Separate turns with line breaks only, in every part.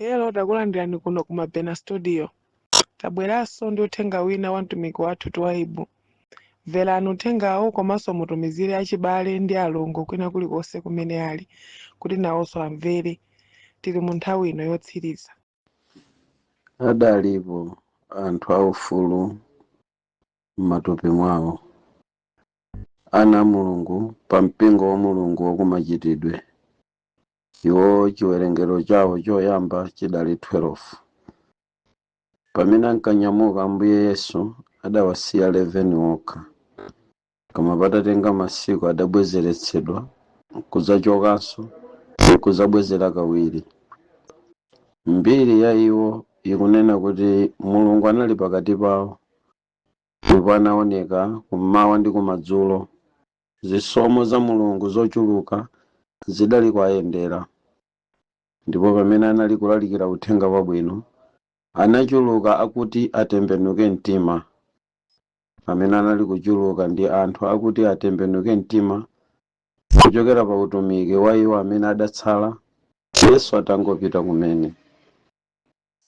Hello, takulandirani kuno ku Mabena Studio. Tabweranso ndi uthenga wina wa mtumiki wathu Twaibu. Mverani uthengawo komanso mutumizire achibale ndi alongo kwina kulikonse kumene ali kuti nawonso amvere. Tili mu nthawi ino yotsiriza.
Adalipo anthu aufulu m'matupi mwawo, ana a Mulungu pa mpingo wa Mulungu wakumachitidwe. Iwo chiwerengero chawo choyamba chidali 12. Pamene ankanyamuka, Ambuye Yesu adawasiya 11 okha, koma patatenga masiku adabwezeretsedwa kudzachokanso kudzabwezera kawiri. Mbiri ya iwo ikunena kuti Mulungu anali pakati pawo ndipo anaoneka kummawa ndi kumadzulo. Zisomo za Mulungu zochuluka zidali kuwayendera, ndipo pamene anali kulalikira uthenga wabwino, anachuluka akuti atembenuke mtima. Amene anali kuchuluka ndi anthu akuti atembenuke mtima kuchokera pa utumiki wa iwo amene adatsala Yesu atangopita kumene.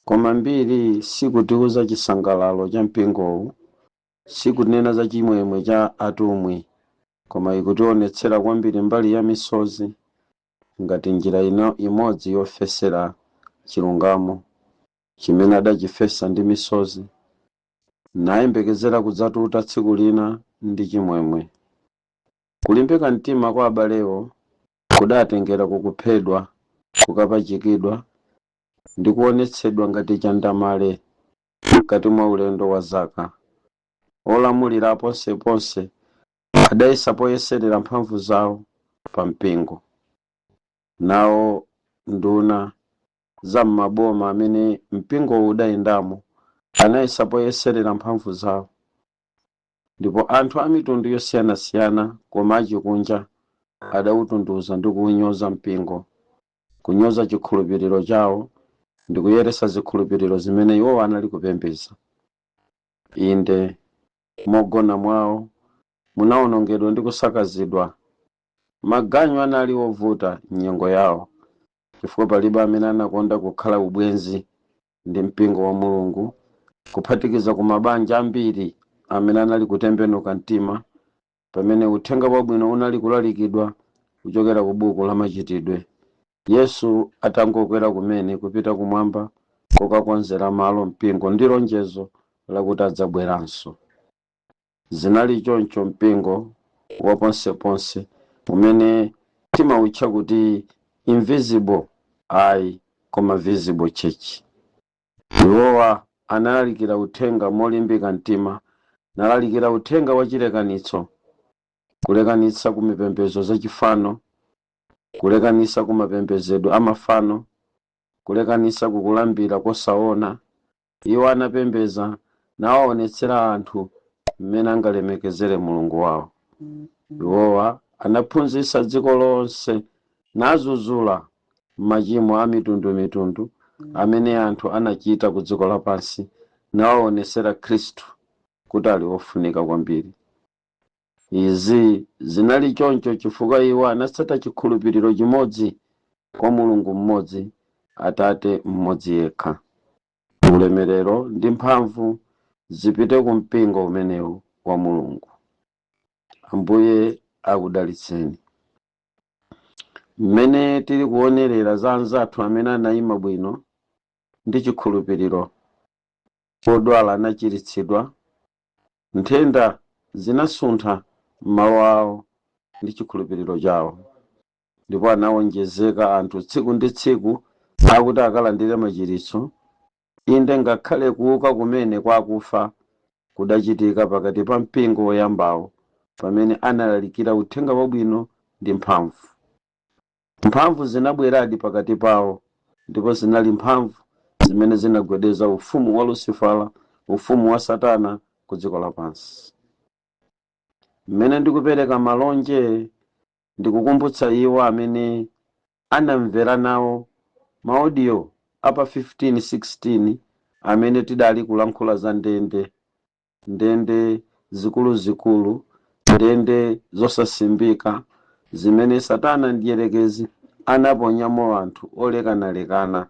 Koma mbiri sikutiuza chisangalalo cha mpingowu, sikunena za chimwemwe cha atumwi, koma ikutionetsera kwambiri mbali ya misozi ngati njira ino imodzi yofesera chilungamo chimene adachifesa ndi misozi, nayembekezera kudzatuta tsiku lina ndi chimwemwe. Kulimbika mtima kwa abalewo kudatengera kukuphedwa, kukapachikidwa ndi kuonetsedwa ngati chandamale mkati mwa ulendo wa zaka. Olamulira ponseponse adayesa poyeserera mphamvu zawo pa mpingo. Nawo nduna za m'maboma amene mpingowu udayendamo anayesa poyeserera mphamvu zawo, ndipo anthu a mitundu yosiyanasiyana koma achikunja adawutunduza ndi kuwunyoza mpingo, kunyoza chikhulupiriro chawo ndi kuyeresa zikhulupiriro zimene iwowo anali kupembedza. Inde, mogona mwawo munawonongedwa ndi kusakazidwa. Maganyu anali ovuta m'nyengo yawo, chifukwa palibe amene anakonda kukhala ubwenzi ndi mpingo wa Mulungu, kuphatikiza ku mabanja ambiri amene anali kutembenuka mtima pamene uthenga wabwino unali kulalikidwa kuchokera ku buku la Machitidwe, Yesu atangokwera kumene kupita kumwamba kokakonzera malo mpingo ndi lonjezo lakuti adzabweranso. Zinali choncho mpingo wa ponseponse umene timawutcha kuti invisible ayi, koma visible church. Iwowa analalikira uthenga molimbika mtima, nalalikira uthenga wa chilekanitso, kulekanitsa ku mipembedzo zachifano, kulekanitsa ku mapembedzedwe amafano, kulekanitsa ku kulambira kosaona. Iwo anapembedza nawaonetsera anthu mmene angalemekezere Mulungu wawo. Iwowa anaphunzitsa dziko lonse nazuzula machimo a mitundumitundu amene anthu anachita ku dziko lapansi, nawaonesera Khristu kuti ali wofunika kwambiri. Izi zinali choncho chifukwa iwo anatsata chikhulupiriro chimodzi kwa Mulungu mmodzi, Atate mmodzi yekha. Ulemerero ndi mphamvu zipite ku mpingo umenewu wa Mulungu. Ambuye akudalitseni. Mmene tili kuonerera za anzathu amene anayima bwino ndi chikhulupiriro, odwala anachiritsidwa, nthenda zinasuntha m'malo awo ndi chikhulupiriro chawo, ndipo anawonjezeka anthu tsiku ndi tsiku akuti akalandire machiritso. Inde, ngakhale kuuka kumene kwa akufa kudachitika pakati pa mpingo woyambawo pamene analalikira uthenga wabwino ndi mphamvu. Mphamvu zinabweradi pakati pawo, ndipo zinali mphamvu zimene zinagwedeza ufumu wa Lucifera, ufumu wa Satana ku dziko lapansi. Mmene ndikupereka malonje, ndikukumbutsa iwo amene anamvera nawo ma audio apa 15 16 amene tidali kulankhula za ndende, ndende zikuluzikulu, ndende zosasimbika zimene Satana ndi Dierekezi anaponyamo anthu olekanalekana.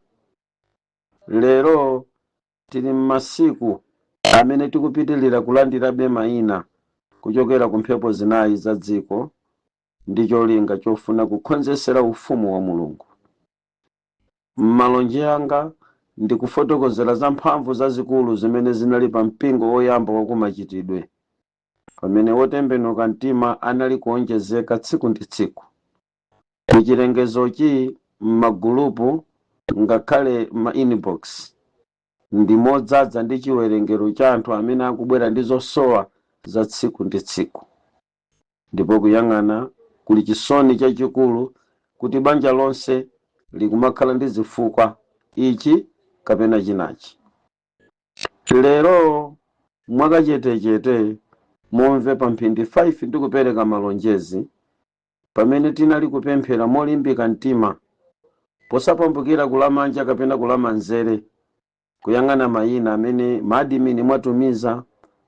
Lero tili m'masiku amene tikupitilira kulandirabe mayina kuchokera ku mphepo zinayi za dziko ndi cholinga chofuna kukhonzesera ufumu wa Mulungu. M'malonje anga ndikufotokozera za mphamvu zazikulu zimene zinali pa mpingo woyamba wakumachitidwe, pamene wotembenuka mtima anali kuonjezeka tsiku ndi tsiku. Muchilengezochi, m'magulupu ngakhale ma inbox ndi modzaza ndi chiwerengero cha anthu amene akubwera ndi zosowa za tsiku ndi tsiku, ndipo kuyang'ana kuli chisoni chachikulu kuti banja lonse likumakhala ndi zifukwa ichi kapena chinachi. Lero mwakachetechete mumve pa mphindi 5 ndikupereka malonjezi. Pamene tinali kupemphera molimbika mtima, posapambukira kulamanja kapena kulamanzere, kuyang'ana mayina amene ma admin mwatumiza,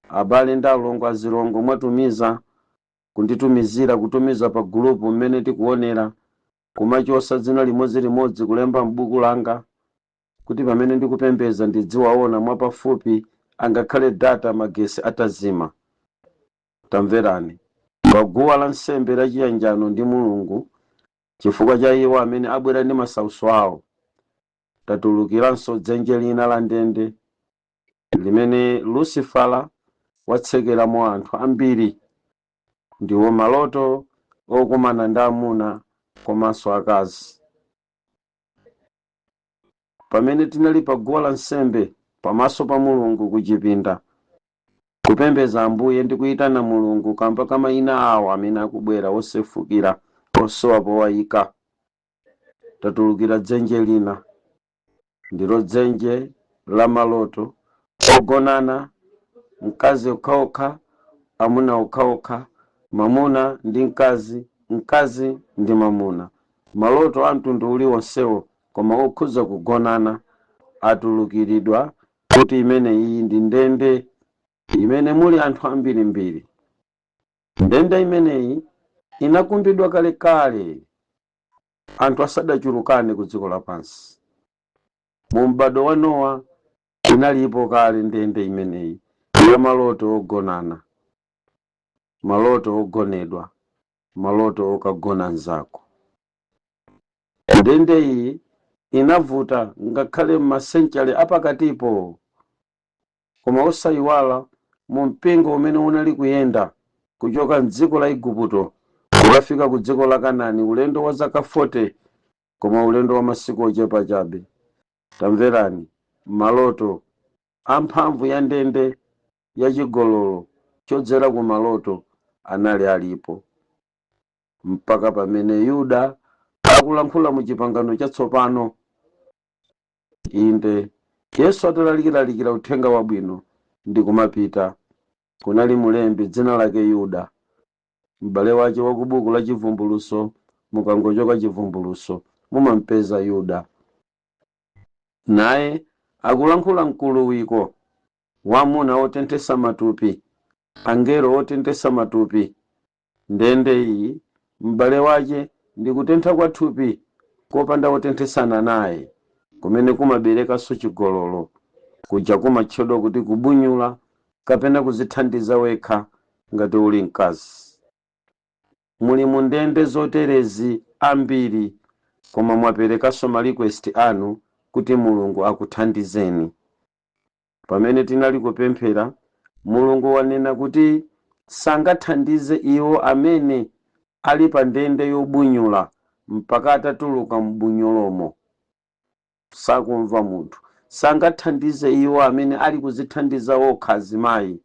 abale ndi alongo, azilongo mwatumiza, kunditumizira, kutumiza pa gulupu mmene tikuonera, kumachosa dzina limodzilimodzi kulemba m'buku langa, kuti pamene ndikupembeza ndidziwaona mwapafupi, angakhale data magesi atazima. Tamverani, paguwa la nsembe la chiyanjano ndi Mulungu, chifukwa cha iwo amene abwera ndi masautso awo, tatulukiranso dzenje lina la ndende limene Lucifera watsekeramo anthu ambiri, ndiwo maloto okumana ndi amuna komanso akazi. Pamene tinali pa guwa la nsembe pamaso pa Mulungu kuchipinda kupembeza Ambuye ndi kuyitana Mulungu kamba ka mayina awo amene akubwera osefukira, osowa powayika, tatulukira dzenje lina, ndilo dzenje la maloto ogonana, mkazi okhaokha, amuna okhaokha, mamuna ndi mkazi, mkazi ndi mamuna, maloto a mtundu uliwonsewo koma okhuza kugonana atulukiridwa kuti imene iyi ndi ndende imene muli anthu ambirimbiri. Ndende imeneyi inakumbidwa kalekale anthu asadachulukane ku dziko lapansi. Mu m'bado wa Nowa inalipo kale ndende imeneyi ya maloto ogonana, maloto ogonedwa, maloto okagona nzako. Ndende iyi inavuta ngakhale m'ma century apakatipo, koma osayiwala mu mpingo umene unali kuyenda kuchoka mdziko la Igupto kukafika ku dziko la Kanani, ulendo wa zaka 40, koma ulendo wa masiku ochepa chabe. Tamverani, maloto amphamvu ya ndende yachigololo chodzera ku maloto anali alipo mpaka pamene Yuda akulankhula mu Chipangano Chatsopano. Inde, Yesu atalalikiralikira uthenga wabwino ndi kumapita, kunali mulembi dzina lake Yuda, m'bale wace wa ku buku la Chivumbuluso. Mukangochoka Chivumbuluso mumampeza Yuda, naye akulankhula mkuluwiko wamuna otenthesa matupi, angelo otenthesa matupi. Ndende iyi m'bale wace ndi kutentha kwa thupi kopanda otenthesana naye, kumene kumaberekanso chigololo kuja kumatchedwa kuti kubunyula kapena kuzithandiza wekha ngati uli mkazi. Muli mu ndende zoterezi ambiri, koma mwaperekanso ma request anu kuti Mulungu akuthandizeni. Pamene tinali kupemphera, Mulungu wanena kuti sangathandize iwo amene ali pa ndende yobunyula mpaka atatuluka m'bunyolomo. Sakumva munthu. Sangathandize iwo amene ali kuzithandiza okha, azimayi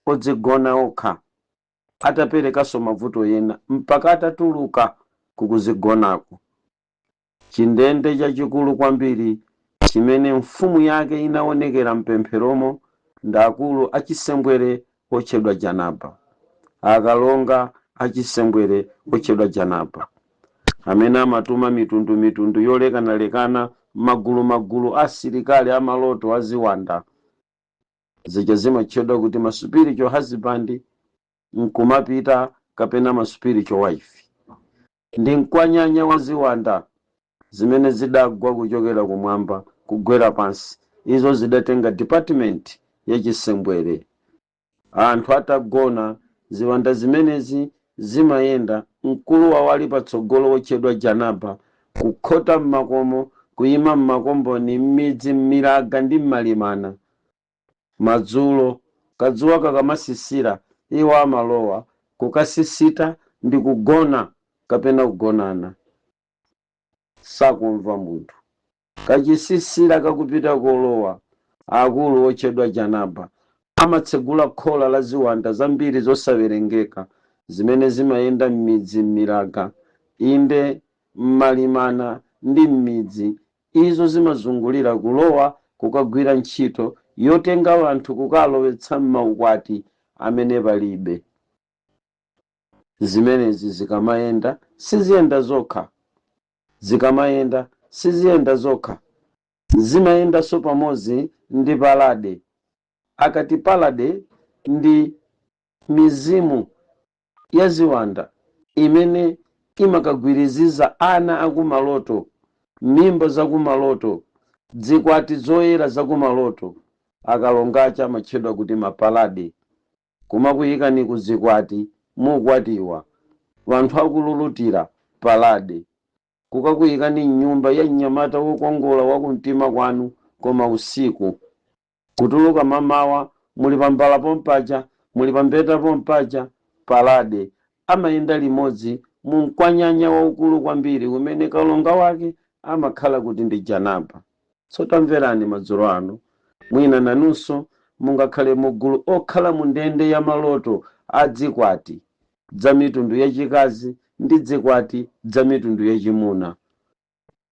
odzigona okha, ataperekanso mavuto ena, mpaka atatuluka kukuzigonako. Chindende chachikulu kwambiri chimene mfumu yake inaonekera mpempheromo ndi akulu achisembwere otchedwa Janaba, akalonga achisembwere otchedwa Janaba, amene amatuma mitundumitundu yolekanalekana, magulumagulu asilikali amaloto aziwanda zija zimatchedwa kuti ma spiritual husband nkumapita kapena ma spiritual wife, ndi mkwanyanya wa ziwanda zimene zidagwa kuchokera kumwamba kudzagwira ntchito. kugwera pansi. Izo zidatenga department yachisembwere. Anthu atagona, ziwanda zimenezi zimayenda, mkulu wawo ali patsogolo wotchedwa Janaba, kukhota mmakomo, kuyima mmakomboni, m'midzi, m'milaga ndi m'malimana. Madzulo kadzuwa kakamasisira, iwo amalowa kukasisita ndi kugona kapena kugonana, sakumva munthu. Kachisisira kakupita kolowa, akulu otchedwa Janaba amatsegula khola la ziwanda zambiri zosawerengeka zimene zimayenda m'midzi, m'milaga, inde m'malimana ndi m'midzi. Izo zimazungulira kulowa kukagwira ntchito yotenga anthu kukalowetsa m'maukwati amene palibe. Zimenezi zikamayenda siziyenda zokha, zikamayenda siziyenda zokha, zimayendanso pamodzi ndi palade. Akati palade, ndi mizimu ya ziwanda imene imakagwiriziza ana akumaloto, mimba zakumaloto, dzikwati zoyera zakumaloto. Akalongacha amatchedwa kuti mapalade, kumakuyikani ku zikwati mukwatiwa, wanthu akululutira, palade, kukakuyikani mnyumba ya mnyamata wokongola wakumtima kwanu, koma usiku kutuluka mamawa muli pambala pompaja, muli pambeta pompaja. Palade amayenda limodzi mu mkwanyanya waukulu kwambiri umene kalonga wake amakhala kuti ndi Janaba. So tamverani madzulo ano, mwina nanunso mungakhale mugulu okhala mu ndende ya maloto a dzikwati dza mitundu yachikazi ndi dzikwati dza mitundu yachimuna.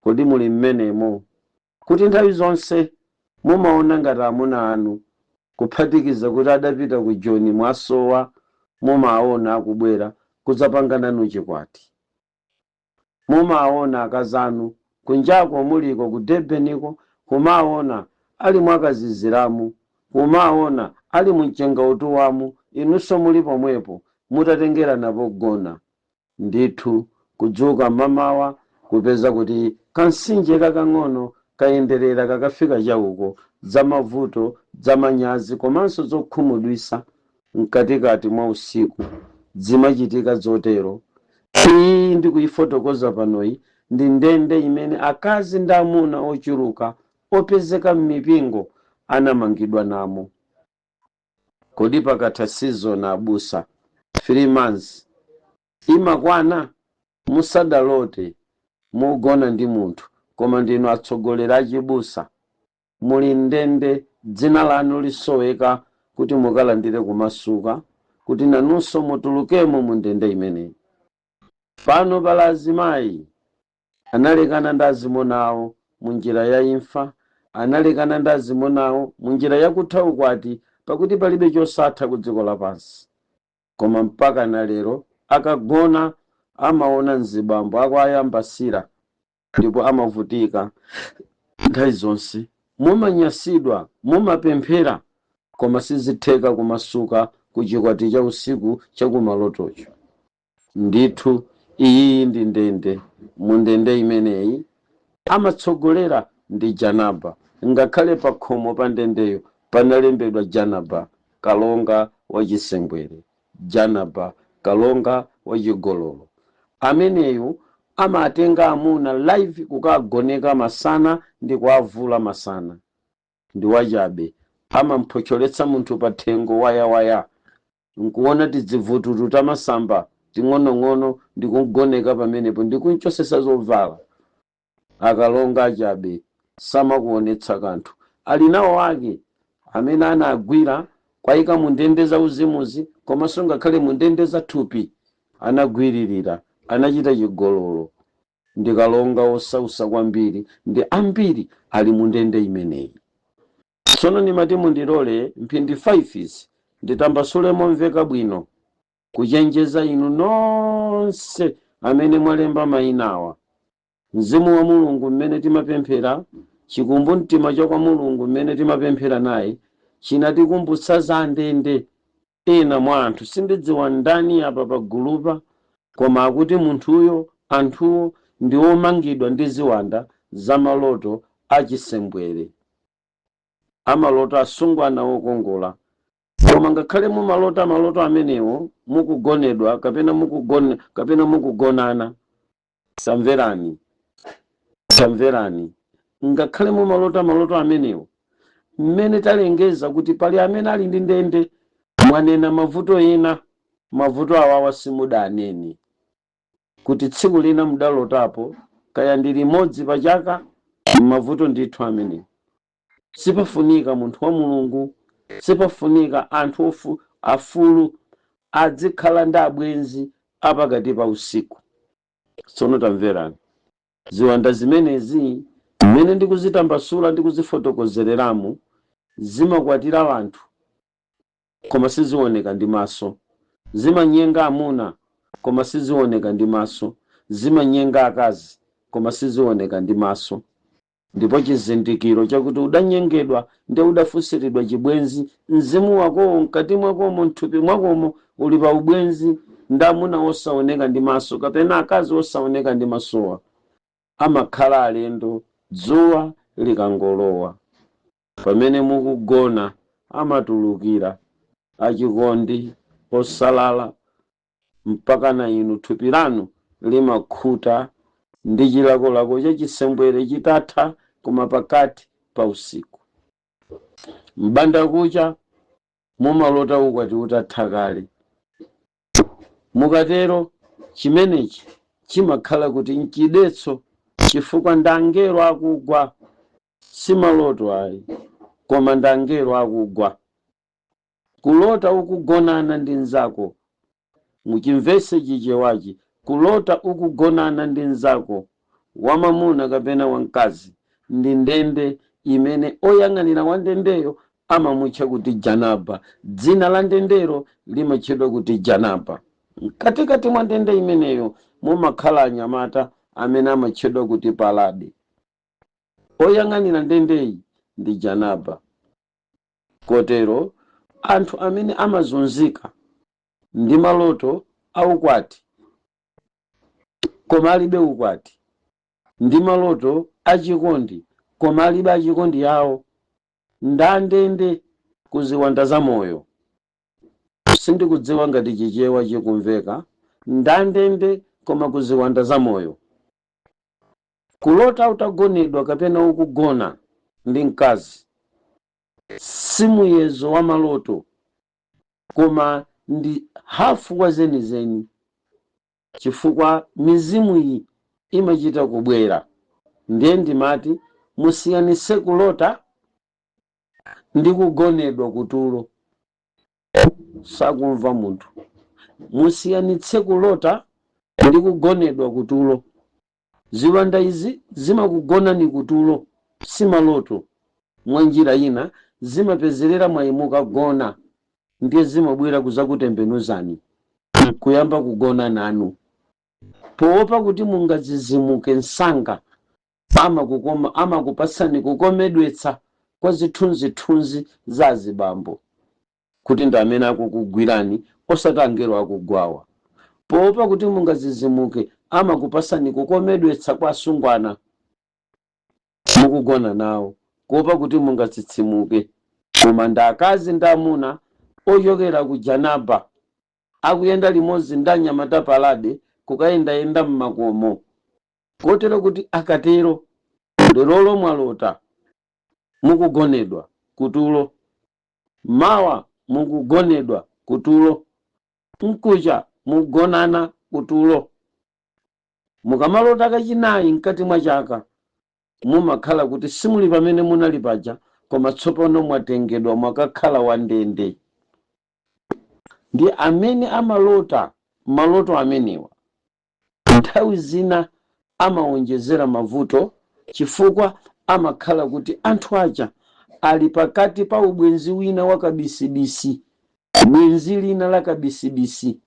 Kodi muli mmenemo, kuti nthawi zonse mumaona ngati amuna anu, kuphatikiza kuti adapita ku Joni mwasowa, mumaona akubwera kudzapanga nanu chikwati? Mumaona akazanu kunjako muliko ku Durbaniko, kumaona ali mwakaziziramu, kumaona ali mumchenga utuwamu, inunso muli pomwepo mutatengera pogona? Ndithu kudzuka mamawa kupeza kuti kansinje kakang'ono kayenderera kakafika chauko, zamavuto, zamanyazi komanso zokhumudwisa mkatikati mwa usiku zimachitika zotero. Iyi ndikuyifotokoza panoyi ndi ndende imene akazi ndi amuna ochuluka opezeka m'mipingo anamangidwa namo. Kodi pakatha season, abusa, 3 months imakwana musadalote mugona ndi munthu, koma ndinu atsogoleri achibusa, muli ndende, dzina lanu lisoweka kuti mukalandire kumasuka, kuti nanunso mutulukemo mu ndende imeneyi? Pano pala azimayi analekana ndi azimuna awo mu njira ya imfa, analekana ndi azimuna awo mu njira yakutha ukwati, pakuti palibe chosatha ku dziko lapansi, koma mpaka na lero akagona amaona mzibambo akuayambasira ndipo amavutika nthawi zonse. Mumanyasidwa, mumapemphera, koma sizitheka kumasuka ku chikwati cha usiku chakumalotocho. Ndithu iyi ndi ndende. Mu ndende imeneyi amatsogolera ndi Janaba. Ngakhale pa khomo pa ndendeyo panalembedwa Janaba, kalonga wachisembwere, Janaba, kalonga wachigololo. Ameneyu amatenga amuna live kukagoneka masana ndi kuavula masana. Ndi wachabe, amamphotcholetsa munthu pa thengo wayawaya nkuona tidzivututu tamasamba ting'onong'ono ndikugoneka pamenepo ndikunchosesa zovala. Akalonga achabe samakuonetsa kanthu. Ali nawo ake amene anagwira kwayika mu ndende za uzimuzi, komanso ngakhale mu ndende za thupi anagwiririra, anachita chigololo. Ndi kalonga osausa kwambiri, ndi ambiri ali mu ndende imeneyi. Tsono ndimati mundilole mphindi 5 izi nditambasule momveka bwino kuchenjeza inu nonse amene mwalemba mayinawa. Mzimu wa Mulungu mmene timapemphera, chikumbumtima cha kwa Mulungu mmene timapemphera naye chinatikumbutsa za ndende ena mwa anthu. Sindidziwa ndani apa pagulupa, koma akuti munthuyo, anthuwo ndi omangidwa ndi ziwanda zamaloto. Achisembwere amalota asungwana okongola. Koma ngakhale mumalota maloto amenewo mukugonedwa kapena mukugone, kapena mukugonana, tamverani, tamverani, ngakhale mumalota maloto amenewo, mmene talengeza kuti pali amene ali ndi ndende, mwanena mavuto ena. Mavuto awawa simudanene kuti tsiku lina mudalotapo, kaya ndi limodzi pa chaka. Mavuto ndithu amenewo. Sipafunika munthu wa Mulungu, sipafunika anthu afulu adzikhala ndi abwenzi apakati pa usiku. Tsono tamverani, ziwanda zimenezi mmene ndikuzitambasula ndi kuzifotokozereramu, zimakwatira anthu koma sizioneka ndi maso, zimanyenga amuna koma sizioneka ndi maso, zimanyenga akazi koma sizioneka ndi maso. Ndipo chizindikiro chakuti udanyengedwa ndi udafunsiridwa chibwenzi, mzimu wakowo mkati mwakomo, mthupi mwakomo, uli pa ubwenzi ndi amuna osaoneka ndi maso kapena akazi osaoneka ndi masowa, amakhala alendo dzuwa likangolowa. Pamene mukugona amatulukira achikondi osalala, mpakana inu thupi lanu limakhuta ndi chilakolako chachisembwere chitatha, koma pakati pa usiku, mbandakucha, mumalota ukwati utatha kale. Mukatero chimenechi chimakhala kuti nchidetso, chifukwa ndi angelo akugwa, si maloto ayi, koma ndi angelo akugwa. Kulota ukugonana ndi nzako, muchimvese Chichewachi, kulota ukugonana ndi nzako wamamuna kapena wamkazi ndi ndende imene oyang'anira wa ndendeyo amamutcha kuti Janaba. Dzina la ndendero limatchedwa kuti Janaba. Mkatikati mwa ndende imeneyo mumakhala anyamata amene amatchedwa kuti Palade. Oyang'anira ndendeyi ndi Janaba. Kotero anthu amene amazunzika ndi maloto aukwati koma alibe ukwati, ndi maloto achikondi koma alibe achikondi yawo, ndandende kuziwanda za moyo. Sindikudziwa ngati Chichewa chikumveka. Ndandende koma kuziwanda za moyo. Kulota utagonedwa kapena ukugona ndi mkazi si muyezo wa maloto, koma ndi hafu wa zenizeni, chifukwa mizimu iyi imachita kubwera. Ndiye ndimati musiyanise kulota ndi kugonedwa kutulo. Sakumva munthu. Musiyanitse kulota ndi kugonedwa kutulo. Ziwanda izi zimakugonani kutulo, si maloto. Mwa njira ina zimapezerera mwayi mukagona, ndiye zimabwera kuzakutembenuzani kuyamba kugona nanu. Poopa kuti mungazizimuke msanga, amakupasani kukomedwetsa kwa zithunzithunzi za azibambo kuti ndi amene akukugwirani, osati angelo akugwawa. Poopa kuti mungazizimuke, amakupasani kukomedwetsa kwa asungwana mukugona nawo, kuopa kuti mungatsitsimuke, koma ndi akazi ndi amuna ochokera ku Janaba akuyenda limodzi ndi anyamata Palade kukayendayenda mmakomo. Kotero kuti akatero, lerolo mwalota mukugonedwa kutulo, mawa mukugonedwa kutulo, mkucha mukugonana kutulo. Mukamalota kachinayi mkati mwa chaka, mumakhala kuti simuli pamene munali paja, koma tsopano mwatengedwa mwakakhala wandende. Ndi amene amalota maloto amenewa nthawi zina amawonjezera mavuto, chifukwa amakhala kuti anthu aja ali pakati pa ubwenzi wina wakabisibisi, bwenzi lina la kabisibisi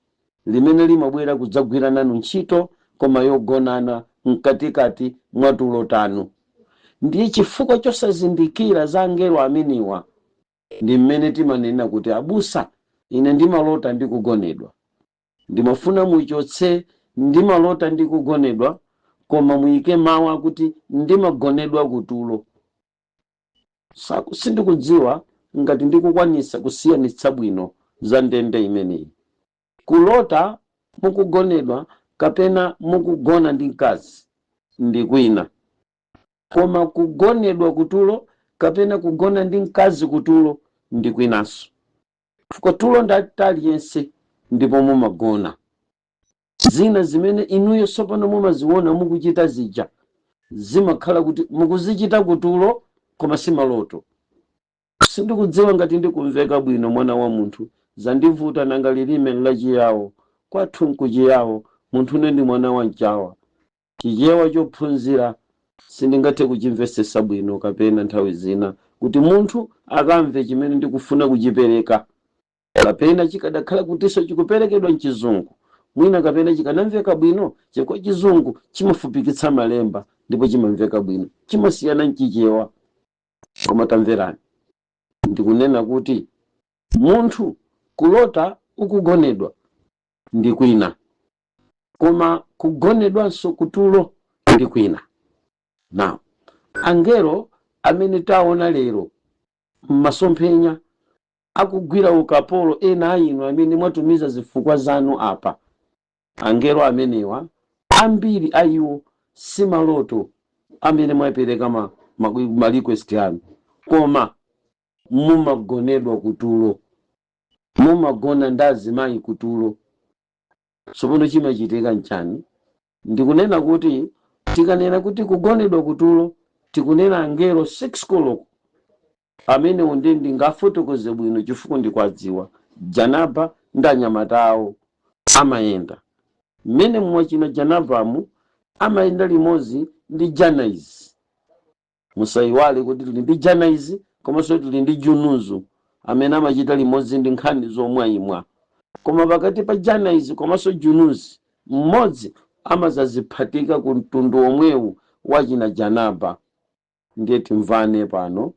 limene limabwera kudzagwira nanu ntchito, koma yogonana mkatikati mwa tulo tanu. Ndiye chifukwa chosazindikira za angelo amenewa ndi mmene timanena kuti, "Abusa, ine ndimalota ndikugonedwa." Ndimafuna muchotse "ndimalota ndikugonedwa", koma muyike mawu akuti "ndimagonedwa kutulo". Sindikudziwa ngati ndikukwanisa kusiyanitsa bwino za ndende imeneyi. Kulota mukugonedwa kapena mukugona ndi mkazi ndi kwina, koma kugonedwa kutulo kapena kugona ndi mkazi kutulo ndi kwinanso, chifukwa tulo ndaliyense ndipo mumagona. Zina zimene inuyo tsopano mumaziona mukuchita zija zimakhala kuti mukuzichita kutulo, koma si maloto. Sindikudziwa ngati ndikumveka bwino. Mwana wa munthu, zandivuta, nanga lilime lachiyawo, kwathu nkuchiyawo. Munthune ndi mwana wa mchawa, Chichewa chophunzira sindingathe kuchimvesesa bwino, kapena nthawi zina kuti munthu akamve chimene ndikufuna kuchipereka. Kapena chikadakhala kutinso chikuperekedwa mchizungu, mwina kapena chikanamveka bwino, chifukwa Chizungu chimafupikitsa malemba ndipo chimamveka bwino, chimasiyana mchichewa. Koma tamverani, ndikunena kuti munthu kulota ukugonedwa ndi kwina, koma kugonedwanso kutulo ndi kwina. Now, angelo amene taona lero m'masomphenya akugwira ukapolo ena a inu amene mwatumiza zifukwa zanu apa, angelo amenewa, ambiri a iwo si maloto amene mwapereka ma request anu, koma mumagonedwa kutulo, mumagona ndi azimayi kutulo. Tsopano chimachitika nchani? Ndikunena kuti tikanena kuti kugonedwa kutulo, tikunena angelo 6 koloko amene unde ndingafotokoze bwino chifukwa ndikwadziwa. Janaba ndi anyamata awo amayenda mmene mwachina Janabamu, amayenda limodzi ndi Janaizi. Musayiwale kuti tili ndi Janaizi komanso tili ndi Junuzu amene amachita limodzi ndi nkhani zomwayimwa. Koma pakati pa Janaizi komanso Junuzi, mmodzi amazaziphatika ku mtundu omwewu wachina Janaba. Ndiye timvane pano,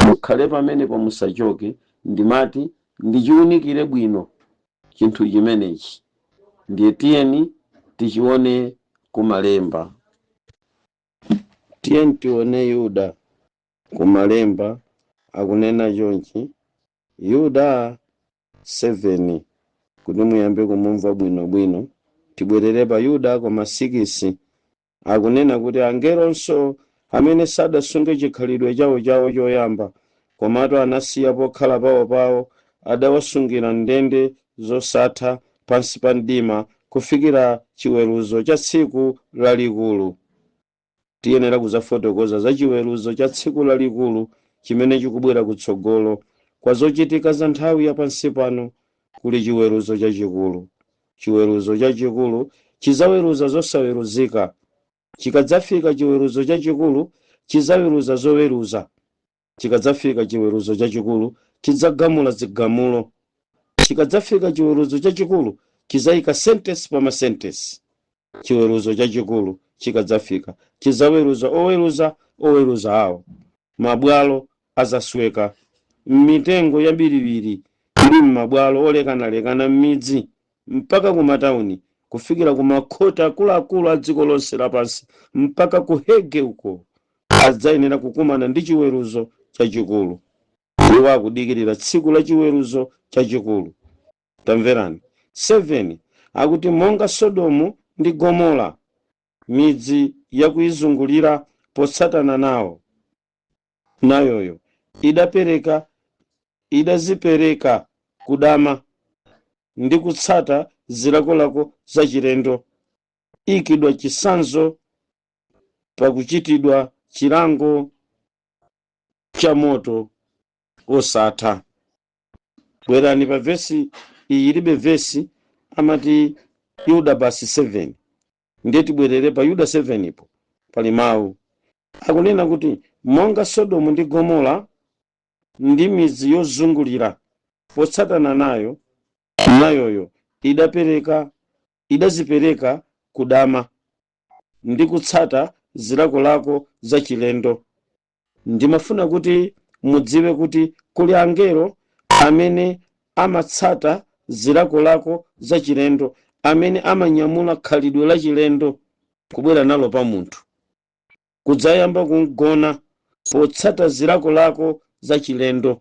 mukhale pamenepo, musachoke. Ndimati ndichiunikire bwino chinthu chimenechi, ndiye tiyeni tichione kumalemba. Tiyeni tione Yuda kumalemba akunena chonchi, Yuda 7, kuti muyambe kumumva bwinobwino. Tibwerere pa Yuda koma 6, akunena kuti angelonso amene sadasunge chikhalidwe chawo chawo choyamba, komatu anasiya pokhala pawo, adawasungira ndende zosatha pansi pa mdima kufikira chiweruzo cha tsiku lalikulu. Tiyenera kuzafotokoza za chiweruzo cha tsiku lalikulu chimene chikubwera kutsogolo kwa zochitika za nthawi ya pansi pano. Kuli chiweruzo chachikulu. Chiweruzo chachikulu chizaweruza zosaweruzika. Chikadzafika chiweruzo chachikulu, chizaweruza zoweruza. Chikadzafika chiweruzo chachikulu, chidzagamula zigamulo. Chikadzafika chiweruzo chachikulu, chizayika sentence pa masentence. Chiweruzo chachikulu chikadzafika, chizaweruza oweruza oweruza awo. Mabwalo azasweka m'mitengo yambirimbiri ndi m'mabwalo olekanalekana m'midzi mpaka ku matawuni, kufikira ku makhoti akuluakulu a dziko lonse lapansi, mpaka ku Hague uko, adzayenera kukumana ndi chiweruzo chachikulu. Iwo akudikirira tsiku la chiweruzo chachikulu. Tamverani, 7 akuti, monga Sodomu ndi Gomora, midzi yakuizungulira potsatana nawo nayoyo idazipereka kudama ndi kutsata zilakolako zachilendo, ikidwa chisanzo pakuchitidwa chilango cha moto osatha. Bwerani pa vesi iyi, ilibe vesi, amati Yuda basi 7. Ndiye tibwerere pa Yuda 7 ipo pali mawu akunena kuti monga Sodomu ndi Gomora ndi midzi yozungulira potsatana nayo nayoyo idazipereka kudama ndi kutsata zilakolako zachilendo. Ndimafuna kuti mudziwe kuti kuli angelo amene amatsata zilakolako zachilendo, amene amanyamula khalidwe lachilendo kubwera nalo pa munthu, kudzayamba kugona potsata zilakolako. zachilendo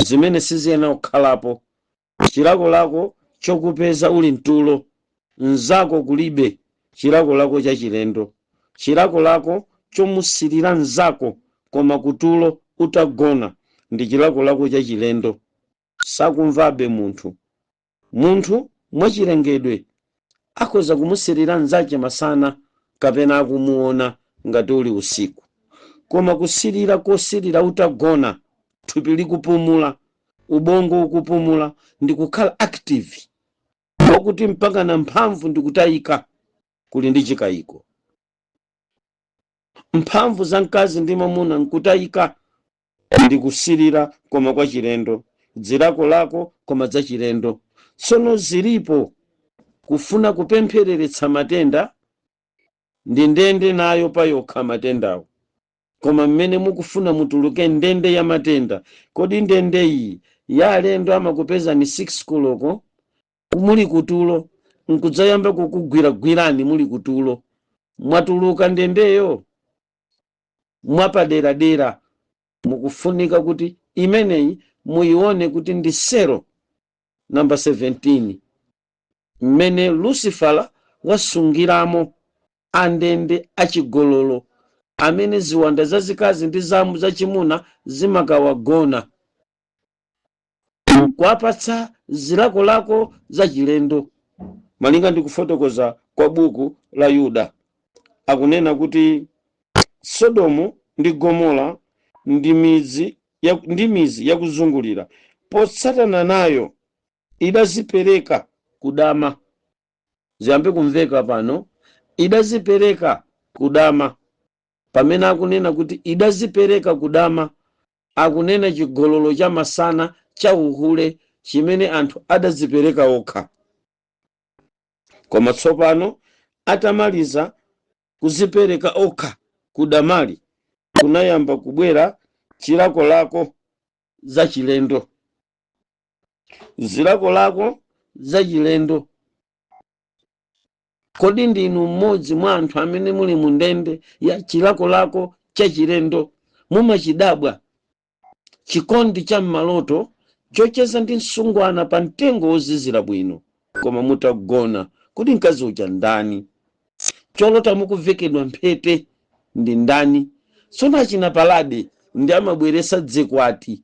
zimene siziyenera kukhalapo. Chilakolako chokupeza uli mtulo, mnzako kulibe, chilakolako chachilendo. Chilakolako chomusilira mnzako koma kutulo utagona ndi chilakolako chachilendo. Sakumvabe munthu. Munthu mwachilengedwe akhoza kumusilira mnzache masana kapena akumuona ngati uli usiku, koma kusilira kosilira utagona, thupi likupumula, ubongo ukupumula ndi kukhala active wakuti mpaka na mphamvu ndikutayika, kuli ndi chikayiko. Mphamvu za mkazi ndi mwamuna nkutayika ndi kusilira koma kwa chilendo, zilakolako koma za chilendo. Tsono zilipo kufuna kupemphereretsa matenda ndi ndende nayo payokha matendawo, koma mmene mukufuna mutuluke ndende ya matenda, kodi ndende iyi ya alendo amakupezani 6 koloko muli kutulo nkudzayamba kukugwiragwirani muli kutulo, mwatuluka ndendeyo mwapaderadera? Mukufunika kuti imeneyi muyione kuti ndi selo namba 17 mmene Lucifera wasungiramo andende achigololo amene ziwanda zazikazi ndi zachimuna zimakawagona nkuwapatsa zilakolako zachilendo. Malinga ndi kufotokoza kwa buku la Yuda, akunena kuti Sodomu ndi Gomora ndi midzi yakuzungulira potsatana nayo idazipereka kudama. Ziyambe kumveka pano, idazipereka kudama. Pamene akunena kuti idazipereka kudama, akunena chigololo cha masana cha uhule chimene anthu adazipereka okha. Koma tsopano atamaliza kuzipereka okha kudamali, kunayamba kubwera chilakolako zachilendo, zilakolako zachilendo. Kodi ndinu mmodzi mwa anthu amene muli mu ndende ya chilakolako chachilendo? Mumachidabwa chikondi cha mmaloto chocheza ndi msungwana pa mtengo wozizira bwino koma mutagona, kodi mkazi uja ndani? Cholota mukuvekedwa mphete ndi ndani? Tsono achina Palade ndi amabweresa dzikwati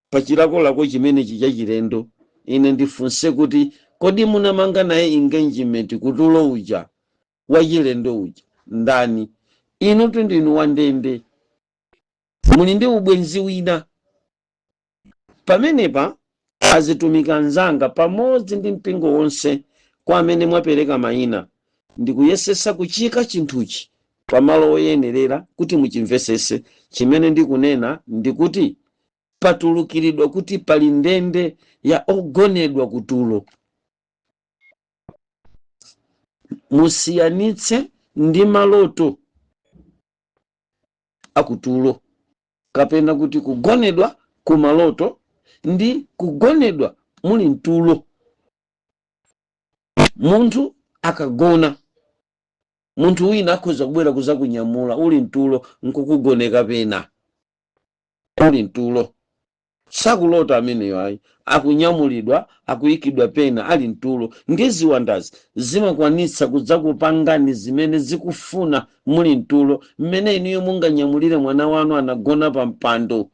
pa chilakolako chimenechi chachilendo. Ine ndifunse kuti kodi munamanga naye engagement kutulo uja wachilendo uja ndani? Inutu ndinu wandende, muli ndi ubwenzi wina pamenepa. Azitumiki anzanga pamodzi ndi mpingo wonse, kwa amene mwapereka mayina, ndikuyesesa kuchika chinthuchi pamalo oyenerera kuti muchimvesese. Chimene ndikunena ndikuti patulukiridwa kuti pali ndende ya ogonedwa kutulo. Musiyanitse ndi maloto akutulo, kapena kuti kugonedwa kumaloto ndi kugonedwa muli mtulo. Munthu akagona, munthu wina akhoza kubwera kuzakunyamula uli mtulo nkukugoneka pena uli mtulo. Sakulota ameneyo ayi, akunyamulidwa, akuyikidwa pena ali mtulo. Ndi ziwandazi zimakwanitsa kudzakupangani zimene zikufuna muli mtulo. Mmene inuyo munganyamulire mwana wanu anagona pa mpando,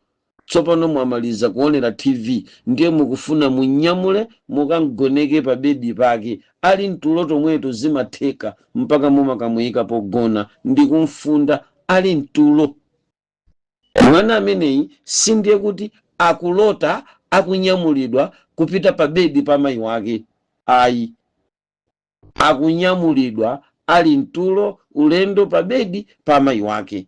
tsopano mwamaliza kuonera TV, ndiye mukufuna munyamule mukamgoneke pa bedi pake ali mtulo tomweto, zimatheka mpaka mumakamuyika pogona ndi kumfunda ali mtulo. Mwana ameneyi sindiye kuti akulota akunyamulidwa kupita pa bedi pa mayi wake ayi, akunyamulidwa ali mtulo ulendo pa bedi pa mayi wake.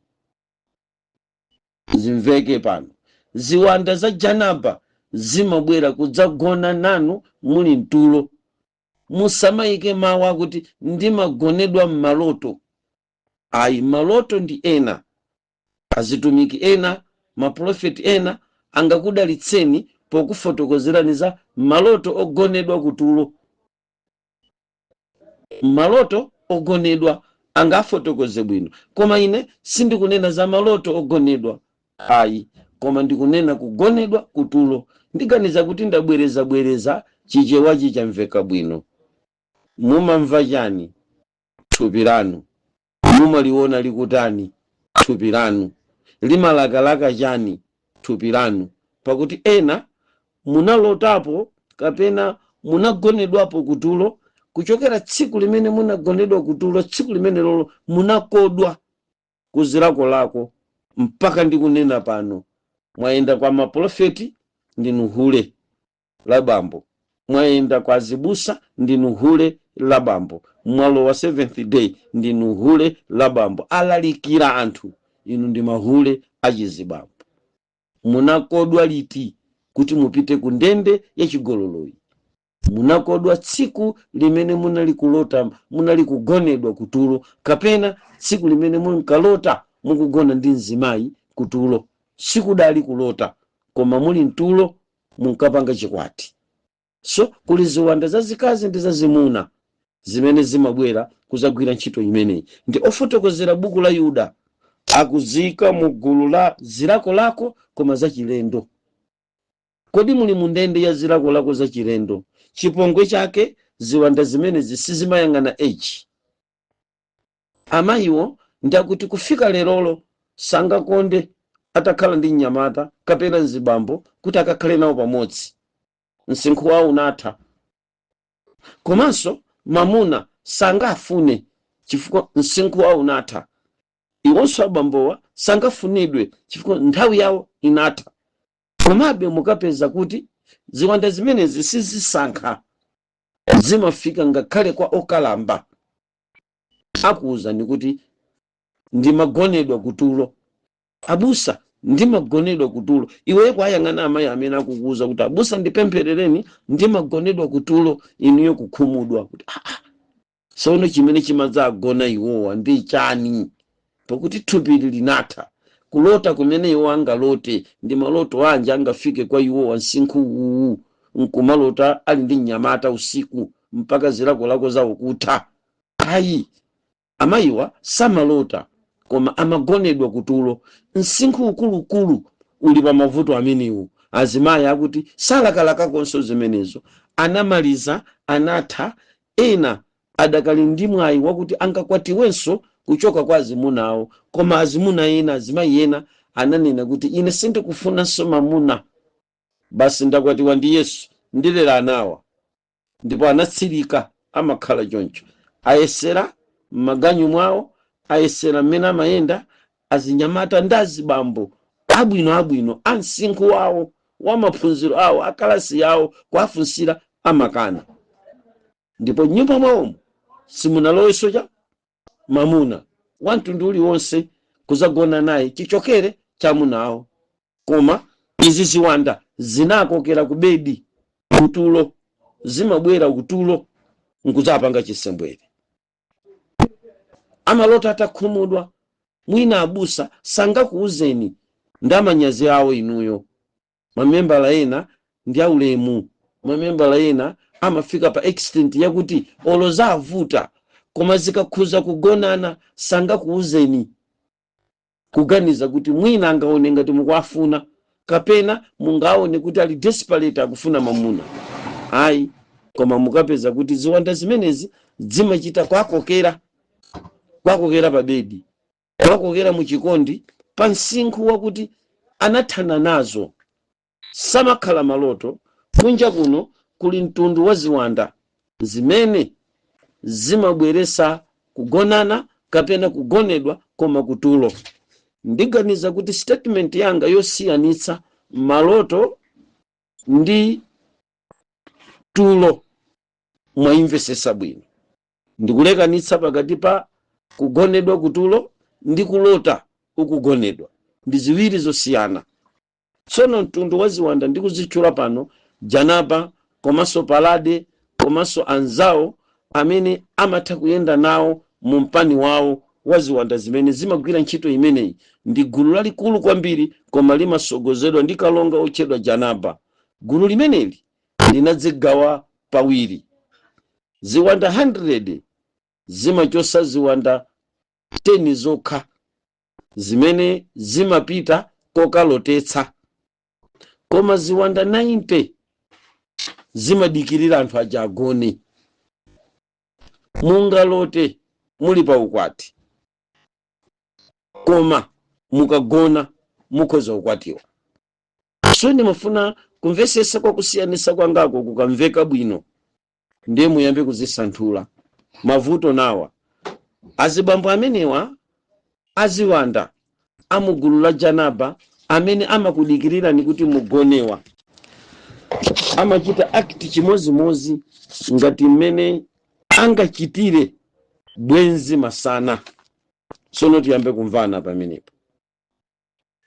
Zimveke pano, ziwanda za janaba zimabwera kudzagona nanu muli mtulo. Musamayike mawu akuti ndimagonedwa m'maloto ayi, maloto ndi ena. Azitumiki ena, maprofeti ena angakudalitseni pokufotokozerani za maloto ogonedwa kutulo. Maloto ogonedwa angafotokoze bwino, koma ine sindikunena za maloto ogonedwa ayi. Koma ndikunena kugonedwa kutulo. Ndiganiza kuti ndabwerezabwereza, Chichewachi chamveka bwino. Mumamva chani? Thupi lanu mumaliona likutani? Thupi lanu limalakalaka chani? Thupi lanu, pakuti ena munalotapo kapena munagonedwapo kutulo. Kuchokera tsiku limene munagonedwa kutulo, tsiku limene lolo munakodwa kuzilakolako mpaka ndikunena pano. Mwayenda kwa maprofeti, ndinu hule la bambo. Mwayenda kwa azibusa, ndinu hule la bambo. Mwalowa Seventh Day, ndinu hule la bambo. Alalikira anthu, inu ndi mahule achizibambo. Munakodwa liti kuti mupite ku ndende yachigololoyi? Munakodwa tsiku limene munali kulota, munali kugonedwa kutulo, kapena tsiku limene munkalota mukugona ndi mzimayi kutulo. Sikudali kulota, koma muli mtulo munkapanga chikwati. So kuli ziwanda zazikazi ndi zazimuna zimene zimabwera kuzagwira ntchito imeneyi. Ndi ofotokozera buku la Yuda akuzika mu gulu la zilakolako koma zachilendo. Kodi muli mu ndende ya zilakolako zachilendo? Chipongwe chake, ziwanda zimenezi sizimayang'ana age. Amayiwo ndakuti kufika lerolo sangakonde atakhala ndi mnyamata kapena mzibambo kuti akakhale nawo pamodzi. Msinkhu wawo unatha. Komanso mamuna sangafune chifukwa msinkhu wawo unatha. Iwonso abambowa sangafunidwe chifukwa nthawi yawo inatha. Komabe mukapeza kuti ziwanda zimenezi sizisankha, zimafika ngakhale kwa okalamba. Akuwuzani kuti, "Ndimagonedwa kutulo, abusa, ndimagonedwa kutulo." Iweyo kwayang'ana amayi amene akukuwuza kuti, "Abusa, ndipempherereni, ndimagonedwa kutulo," inuyo kukhumudwa kuti, "Ah, ah, tsono chimene chimadzagona iwowa ndi chani?" Pakuti thupili linatha. Kulota kumene iwo angalote ndi maloto anji angafike kwa iwowa msinkhu uwu nkumalota ali ndi mnyamata usiku mpaka zilakolako zawo kutha? Ayi, amayiwa samalota, koma amagonedwa kutulo. Msinkhu ukulukulu uli pa mavuto amenewo. Azimayi akuti salakalakakonso zimenezo, anamaliza, anatha. Ena adakali ndi mwayi wakuti angakwatiwenso kuchoka kwa azimuna awo, koma azimuna ena, azimayi ena ananena kuti, "Ine sindikufunanso mamuna, basi ndakwatiwa ndi Yesu, ndilera anawa." Ndipo anatsirika, amakhala choncho. Ayesera m'maganyu mwawo, ayesera mmene amayenda azinyamata ndi azibambo abwinoabwino a msinkhu wawo, wa maphunziro awo, akalasi yawo, kuafunsira amakana. Ndipo nyumba mwawomo simunalowenso cha mamuna wa mtundu uliwonse kuzagona naye chichokere chamunawo. Koma izi ziwanda zinakokera ku bedi kutulo, zimabwera kutulo nkudzapanga chisembwere. Amalota atakhumudwa. Mwina abusa sangakuuzeni ndi amanyazi awo. Inuyo mamembala ena ndi aulemu, mamembala ena amafika pa extent yakuti olo zavuta, koma zikakhuza kugonana sangakuuzeni, kuganiza kuti mwina angaone ngati mukuafuna kapena mungaone kuti ali desperate, akufuna mamuna. Ayi, koma mukapeza kuti ziwanda zimenezi zimachita kwakokera, kwakokera pa bedi, kwakokera muchikondi pa msinkhu wakuti anathana nazo, samakhala maloto. Kunja kuno kuli mtundu wa ziwanda zimene zimabweresa kugonana kapena kugonedwa koma kutulo. Ndiganiza kuti statement yanga yosiyanitsa maloto ndi tulo mwayimvesesa bwino. Ndikulekanitsa pakati pa kugonedwa kutulo ndi kulota ukugonedwa, ndi ziwiri zosiyana. Tsono mtundu wa ziwanda ndikuzitchula pano, Janaba komanso Palade komanso anzawo amene amatha kuyenda nawo mu mpani wawo wa ziwanda zimene zimagwira ntchito imeneyi, ndi gulu lalikulu kwambiri, koma limasogozedwa ndi kalonga otchedwa Janaba. Gulu limeneli linadzigawa pawiri. Ziwanda 100 zimachosa ziwanda 10 zokha zimene zimapita kokagonana. Kokalotetsa, koma ziwanda 90 zimadikirira anthu aja agone. Mungalote muli pa ukwati, koma mukagona mukhoza kukwatiwa. So ndimafuna kumvesesa kwa kusiyanisa kwangako kukamveka bwino, ndiye muyambe kuzisanthula mavuto nawa. Azibambo amenewa, aziwanda amugulu la Janaba amene amakudikirirani kuti mugonewa, amachita act chimozimozi ngati mmene angachitire bwenzi masana. Sono tiyambe kumvana pamenepo,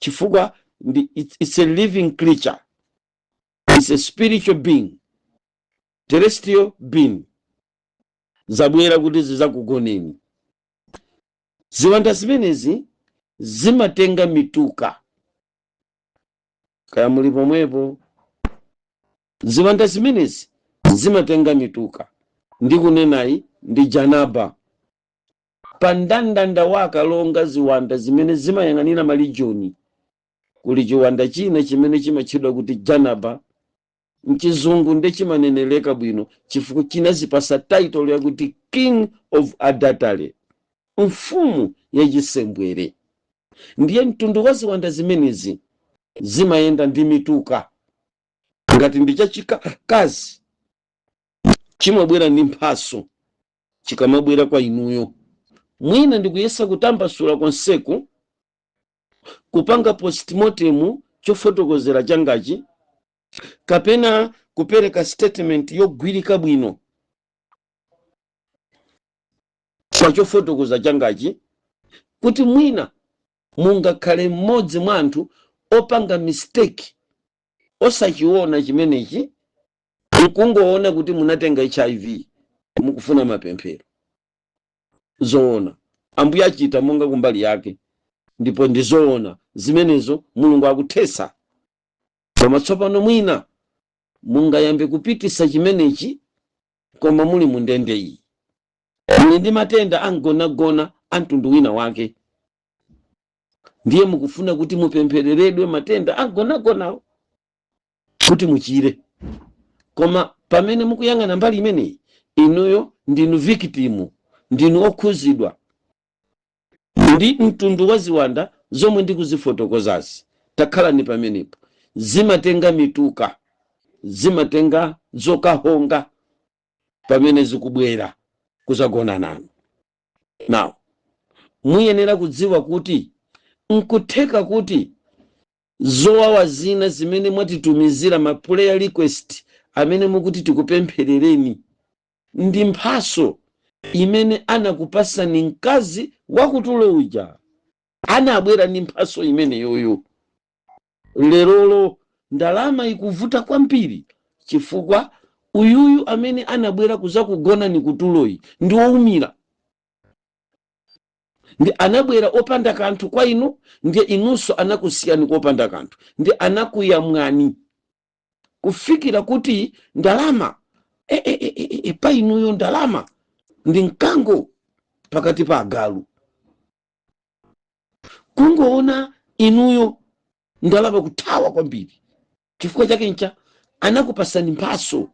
chifukwa ndi it's a living creature, it's a spiritual being, terrestrial being. Zabwera kuti zizakugoneni. Ziwanda zimenezi zimatenga mituka. Kaya muli pomwepo? Ziwanda zimenezi zimatenga mituka. Ndikunenayi ndi Janaba. Pa mndandanda wa akalonga ziwanda zimene zimayang'anira malijoni, kuli chiwanda china chimene chimatchedwa kuti Janaba. Mchizungu nde chimaneneleka bwino chifukwa chinazipasa title yakuti King of Adultery, mfumu yachisembwere. Ndiye mtundu wa ziwanda zimenezi zimayenda ndi mituka. Ngati ndi chachikazi, chimabwera ndi mphaso chikamabwera kwa inuyo. Mwina ndikuyesa kutambasula konseku, kupanga postmortem chofotokozera changachi, kapena kupereka statement yogwirika bwino pa chofotokoza changachi, kuti mwina mungakhale mmodzi mwa anthu opanga mistake osachiona chimenechi, nkungoona kuti munatenga HIV, mukufuna mapemphero. Zoona, Ambuye achita monga kumbali yake, ndipo ndi zoona zimenezo, Mulungu akuthesa. Koma tsopano mwina mungayambe kupitisa chimenechi, koma muli mu ndende iyi, muli ndi matenda amgonagona a mtundu wina wake, ndiye mukufuna kuti mupemphereredwe matenda amgonagonawo kuti muchire. Koma pamene mukuyang'ana mbali imeneyi, inuyo ndinu victim, ndinu okhuzidwa ndi mtundu wa ziwanda zomwe ndikuzifotokozazi. Takhalani pamenepo. Zimatenga mituka, zimatenga zokahonga pamene zikubwera kuzagona nanu. Now muyenera kudziwa kuti nkutheka kuti zowawa zina zimene mwatitumizira ma prayer request amene mukuti tikupempherereni ndi mphaso imene anakupasani mkazi wakutulo uja. Anabwera ndi mphaso imeneyoyo. Lerolo ndalama ikuvuta kwambiri chifukwa uyuyu amene anabwera kuzakugonani kutuloyi ndi wowumira, ndi anabwera opanda kanthu kwa inu, ndiye inunso anakusiyani kopanda kanthu, ndi anakuyamwani kufikira kuti ndalama pa inuyo ndalama ndi mkango pakati pa agalu. Kungoona inuyo, ndalama kuthawa kwambiri. Chifukwa chake ncha anakupasani mphaso.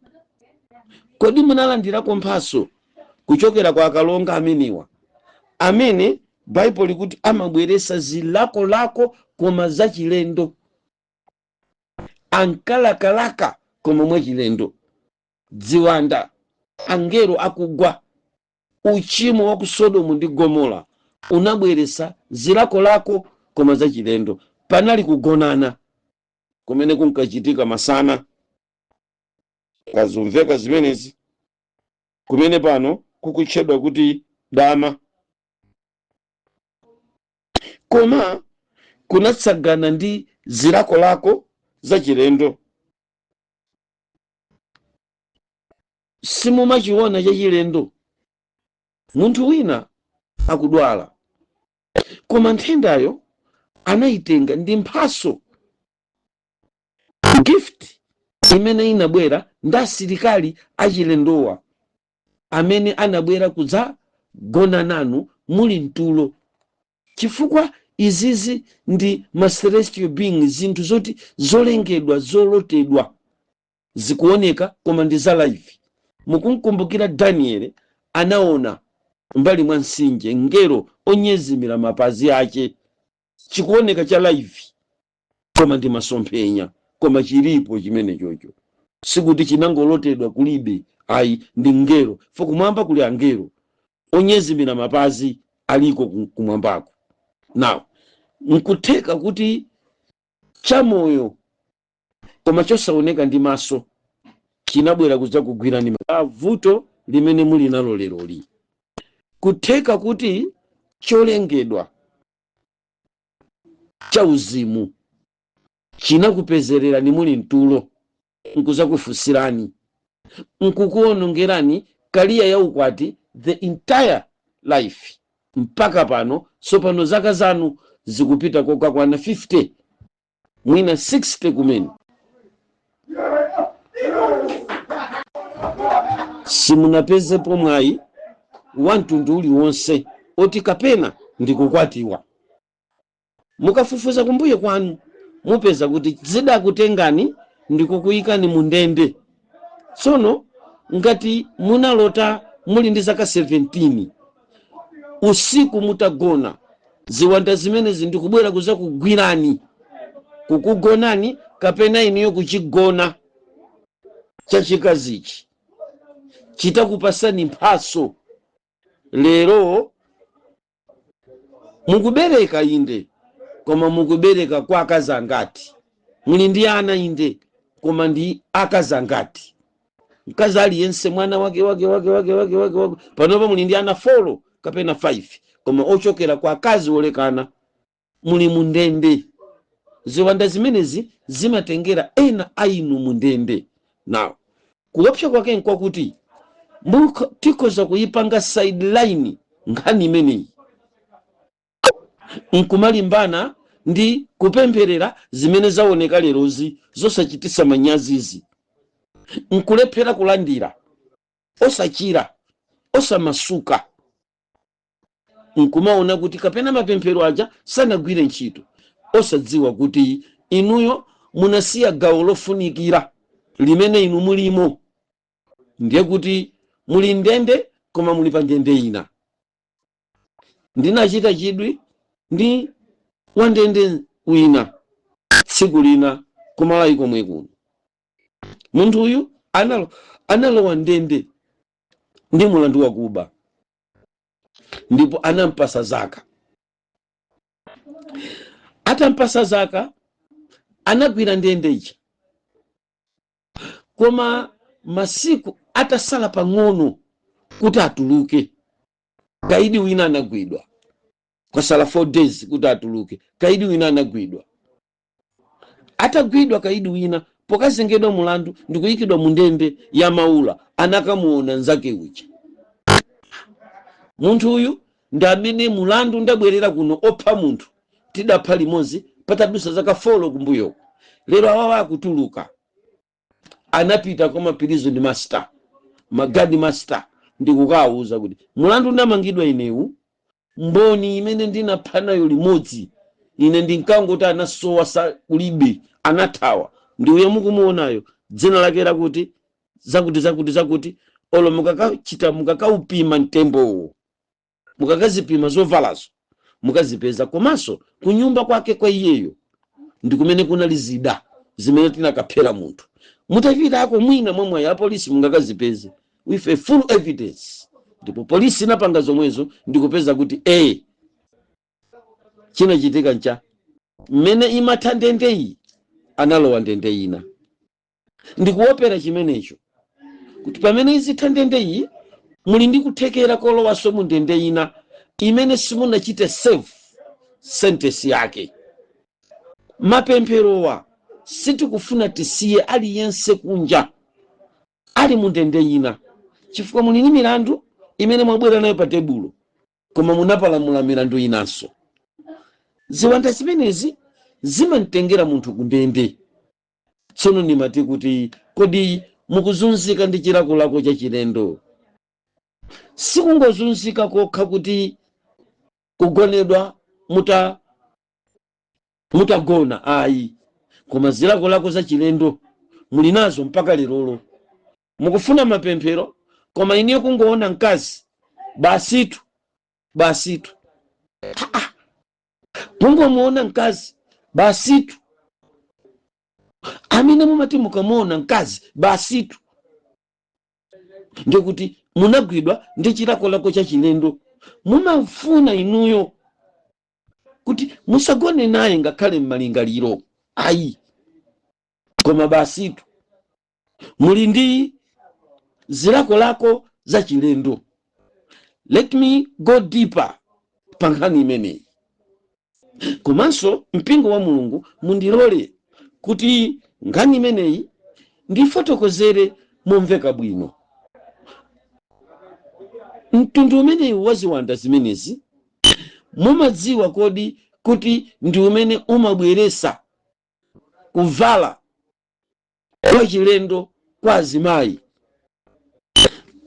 Kodi munalandirako mphaso kuchokera kwa akalonga ameniwa, amene Baibulo likuti amabweresa zilakolako koma zachilendo, ankalakalaka koma mwachilendo? Dziwanda, angelo akugwa, uchimo wa ku Sodomu ndi Gomora unabweresa zilakolako koma zachilendo. Panali kugonana kumene kunkachitika masana, kazumveka zimenezi, kumene pano kukutchedwa kuti dama, koma kunatsagana ndi zilakolako zachilendo. Simumachiona chachilendo munthu wina akudwala, koma nthendayo anayitenga ndi mphaso, gift imene inabwera ndi asilikali achilendowa amene anabwera kudzagona nanu muli mtulo, chifukwa Izizi ndi ma celestial being, zinthu zoti zolengedwa, zolotedwa, zikuoneka koma ndi za live. Mukumkumbukira Daniel anaona mbali mwa mtsinje ngelo onyezimira mapazi ache, chikuoneka cha live koma ndi masomphenya, koma chilipo chimene chocho, sikuti chinangolotedwa kulibe ayi, ndi ngelo. Fo kumwamba kuli angelo onyezimira mapazi, aliko kumwambako. Now nkutheka kuti chamoyo koma chosaoneka ndi maso chinabwera kudzakugwirani vuto limene muli nalo leroli. Kutheka kuti cholengedwa chauzimu chinakupezererani muli mtulo, nkuzakufunsirani, nkukuonongerani career ya ukwati, the entire life mpaka pano. So pano zaka zanu zikupita kokakwana 50, mwina 60 kumene, simunapezepo mwayi wa mtundu uliwonse oti kapena ndikukwatiwa. Mukafufuza kumbuyo kwanu mupeza kuti zidakutengani ndikukuyikani mu ndende. Tsono ngati munalota muli ndi zaka 17 usiku mutagona, ziwanda zimenezi ndikubwera kuzakugwirani, kukugonani kapena inuyo kuchigona chachikazichi, chitakupasani mphaso, lero mukubereka inde, koma mukubereka kwa akazi angati? Muli ndi ana inde, koma ndi akazi angati? Mkazi aliyense mwana wake wake wake wake wake wake wake. Panopa muli ndi ana 4 kapena 5, koma ochokera kwa akazi olekana. Muli mundende. Ziwanda zimenezi zimatengera ena a inu mundende. Now kuopsa kwake nkwakuti tikhoza kuyipanga sideline nkhani imeneyi nkumalimbana ndi kupempherera zimene zaoneka lerozi zosachitisa manyazizi, nkulephera kulandira, osachira, osamasuka, nkumaona kuti kapena mapemphero aja sanagwire ntchito, osadziwa kuti inuyo munasiya gawo lofunikira limene inu mulimo. Ndiye kuti muli ndende koma muli pa ndende ina. Ndinachita chidwi ndi wandende wina tsiku lina kumalawi komwe kuno. Munthu uyu analowa ndende ndi mulandu wakuba, ndipo anampasa zaka. Atampasa zaka, anagwira ndende ija, koma masiku atasala pang'ono kuti atuluke, kaidi wina anagwidwa. Kwasala 4 days kuti atuluke, kaidi wina anagwidwa. Atagwidwa kaidi wina, pokazengedwa mulandu ndikuyikidwa mu ndende ya Maula, anakamuona nzake uja. Munthu uyu ndi amene mulandu ndabwerera kuno opha munthu, tidapha limodzi patadusa zaka 4 kumbuyoko. Lero awawa akutuluka. Anapita kwa ma prison master, ma guard master, ndikukawuza kuti mulandu ndamangidwa inewu, mboni imene ndinapha nayo limodzi ine ndinkangoti anasowa, sa kulibe, anathawa, ndi uyo mukumuonayo, dzina lake lakuti zakuti zakuti zakuti. Olo mukakachita, mukakaupima mtembowo, mukakazipima zovalazo, mukazipeza. Komanso kunyumba kwake kwa iyeyo ndi kumene kunali zida zimene tinakaphera munthu. Mutapitako mwina mwamwayi apolisi mungakazipeze with a full evidence. Ndipo polisi inapanga zomwezo ndikupeza kuti chinachitika ncha mmene imatha ndendeyi analowa ndende ina. Ndikuopera chimenecho kuti pamene izitha ndendeyi muli ndi kuthekera kolowanso mu ndende ina imene simunachite serve sentence yake. Mapempherowa sitikufuna tisiye aliyense kunja ali mu ndende ina, chifukwa muli ndi milandu imene mwabwera nayo pa tebulo, koma munapalamula milandu inanso. Ziwanda zimenezi zimamtengera munthu ku ndende. Tsono ndimati kuti kodi mukuzunzika ndi chilakolako cha chilendo? Sikungozunzika kokha kuti kugonedwa muta Mutagona ayi, koma zilakolako za chilendo muli nazo mpaka lerolo. Mukufuna mapemphero, koma iniyo kungoona mkazi basitu, basitu. Ah, kungomuona mkazi basitu. Amene mumati mukamuona mkazi basitu, ndikuti munagwidwa ndi chilakolako cha chilendo. Mumafuna inuyo kuti musagone naye ngakhale m'malingaliro ayi, koma basitu muli ndi zilakolako za chilendo. Let me go deeper pa nkhani imeneyi. Komanso mpingo wa Mulungu, mundilole kuti nkhani imeneyi ndifotokozere momveka bwino. Mtundu umeneyi wa ziwanda zimenezi, mumadziwa kodi kuti ndi umene umabweresa kuvala kwa chilendo kwa azimayi,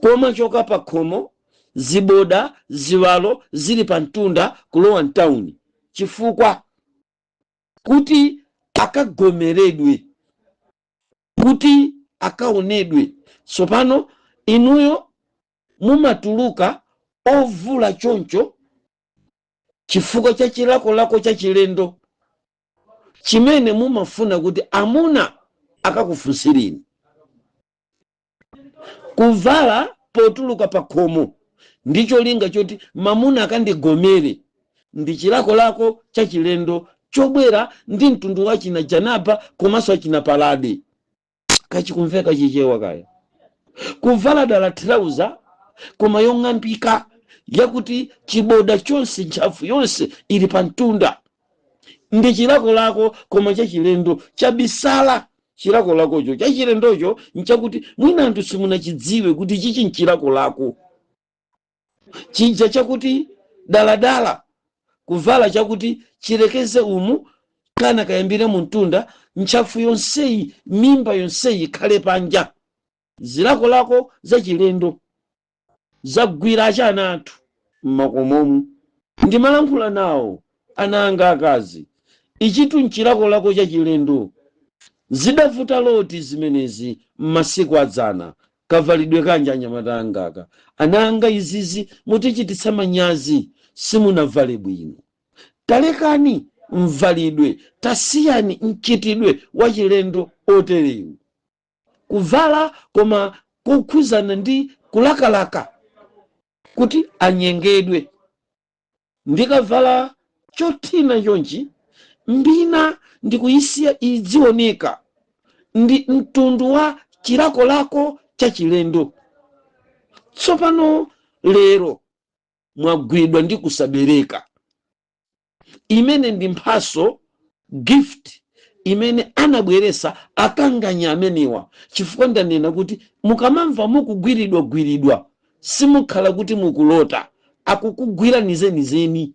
komachoka pa khomo, ziboda, ziwalo zili pa mtunda, kulowa mtawuni, chifukwa kuti akagomeredwe, kuti akaonedwe? Tsopano inuyo mumatuluka ovula choncho chifukwa cha chilakolako cha chilendo chimene mumafuna kuti amuna akakufunsirini. Kuvala potuluka pa khomo ndi cholinga choti mamuna akandigomere ndi chilakolako cha chilendo chobwera ndi mtundu wa china janaba komanso achina palade. Kachikumveka Chichewa kaya? Kuvala dala trouser koma yong'ambika, yakuti chiboda chonse, ntchafu yonse ili pa mtunda, ndi chilakolako koma chachilendo chabisala. Chilakolakocho chachilendocho nchakuti mwina anthu simunachidziwe kuti chichi nchilakolako chija chakuti daladala kuvala chakuti chilekeze umu kana kayambire muntunda, ntchafu yonseyi, mimba yonseyi ikhale panja. Zilakolako zachilendo zagwira achana athu mmakomomu. Ndimalankhula nawo ana anga akazi, ichitu nchilakolako chachilendo. Zidavuta loti zimenezi m'masiku adzana? Kavalidwe kanja anyamata angaka, ana anga, izizi mutichititsa manyazi, simunavale bwino. Talekani mvalidwe, tasiyani mchitidwe wachilendo oterewu. Kuvala koma kokhuzana ndi kulakalaka kuti anyengedwe. Ndikavala chothina chonchi, mbina ndikuyisiya idzioneka, ndi mtundu wa chilakolako cha chilendo. Tsopano lero mwagwidwa ndi kusabereka, imene ndi mphaso, gift imene anabweresa akanganya amenewa, chifukwa ndanena kuti mukamamva mukugwiridwa-gwiridwa, simukhala kuti mukulota, akukugwira nizenizeni,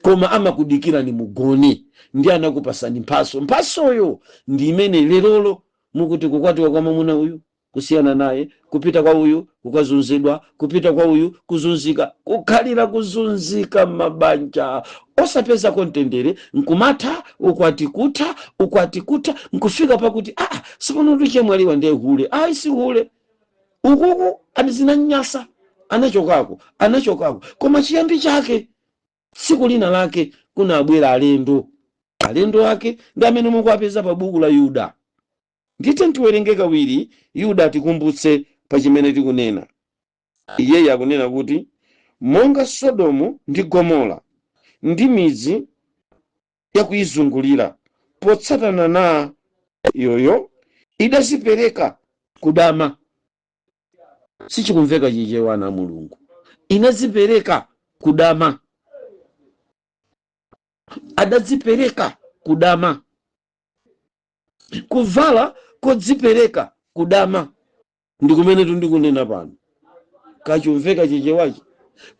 koma amakudikirani mugone ndi anakupasani mphaso. Mphasoyo ndi imene lerolo mukuti kukwatiwa kwa mwamuna uyu, kusiyana naye, kupita kwa uyu, kukazunzidwa, kupita kwa uyu, kuzunzika, kukhalira kuzunzika m'mabanja, osapezako mtendere, nkumatha ukwati, kutha ukwati, kutha, nkufika pakuti aa, sipano tuchemwaliwa ndiye hule. Ayi, si hule. Ukuku zinanyasa, anachokako, anachokako, koma chiyambi chake tsiku lina lake kunabwera alendo. Alendo ake ndi amene mukuwapeza pa buku la Yuda. Ndithe tiwerenge kawiri Yuda, atikumbutse pa chimene tikunena. Iyeyo akunena kuti monga Sodomu ndi Gomora ndi midzi yakuyizungulira, potsatana na yoyo idazipereka kudama. Sichikumveka Chichewa na Mulungu. Inazipereka kudama, adadzipereka kudama, kuvala kodzipereka kudama ndi kumene tundikunena pano. Kachumveka Chichewachi?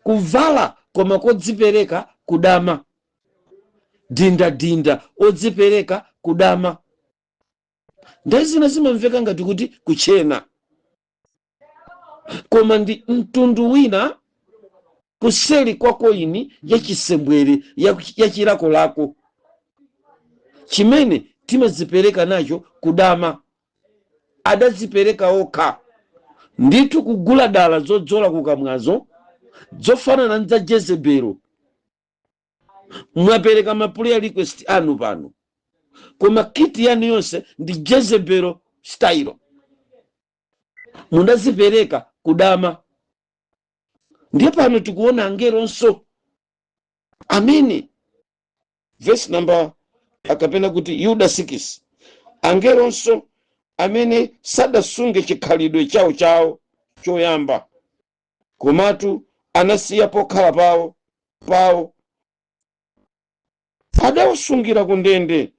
Kuvala koma kodzipereka kudama, dindadinda odzipereka kudama. Nthawi zina zimamveka ngati kuti kuchena, koma ndi mtundu wina kuseli kwa koini yachisembwere, ya chilakolako. Chimene timadzipereka nacho kudama, adadzipereka okha ndithu kugula dala zodzola kukamwazo zofanana ndi za Jezebelo. Mwapereka ma prayer request anu pano, koma kit yanu yonse ndi Jezebelo style. Munazipereka kudama. Ndiye pano tikuona angelonso amene, verse number, akapena kuti Yuda 6, angelonso amene sadasunge chikhalidwe chawo chawo choyamba, komatu anasiya pokhala pawo pawo, adawasungira ku ndende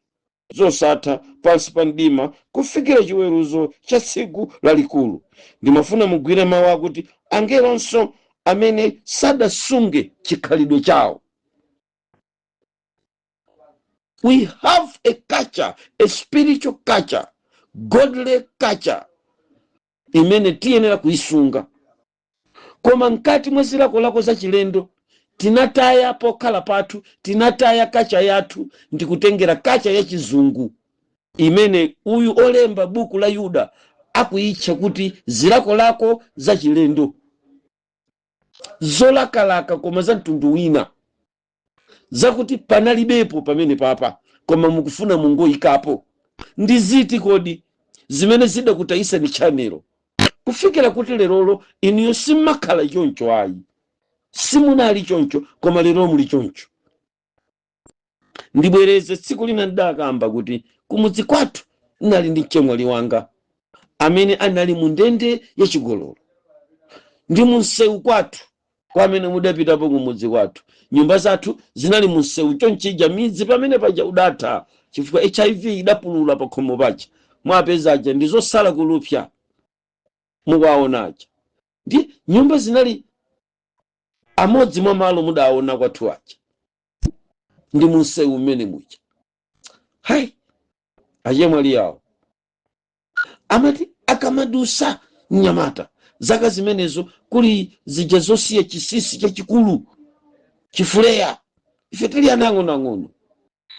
zosatha pansi pa mdima kufikira chiweruzo cha tsiku lalikulu. Ndimafuna mugwire mawu akuti angelonso amene sadasunge chikhalidwe chawo. We have a culture, a spiritual culture, godly culture imene tiyenera kuyisunga, koma mkati mwa zilakolako za chilendo tinataya pokhala pathu, tinataya culture yathu ndikutengera culture ya chizungu imene uyu olemba buku la Yuda akuyitcha kuti zilakolako za chilendo, zolakalaka koma za mtundu wina, zakuti panalibepo pamene papa, koma mukufuna mungoyikapo. Ndi ziti kodi zimene zidakutayisani channel kufikira kuti lerolo inuyo simmakhala choncho? Ayi, simunali choncho, koma lero muli choncho. Ndibwereze, tsiku lina ndidakamba kuti kumudzi kwathu ndinali ndi mchemwali wanga amene anali mu ndende yachigololo. Ndi munsewu kwathu, kwa amene mudapitapo kumudzi kwathu, nyumba zathu zinali munsewu chonchija. Midzi pamene paja udatha chifukwa HIV idapulula pa khomo paja. Mwapezaja ndi zosala kulupsa mukuwaonaja, ndi nyumba zinali amodzi mwa malo mudaona kwathu aja, ndi munsewu mmene muja. Hayi, achemwali yawo amati akamadusa mnyamata, zaka zimenezo kuli zija zosiya chisisi chachikulu, chifuleya, ife tili ana ang'onoang'ono,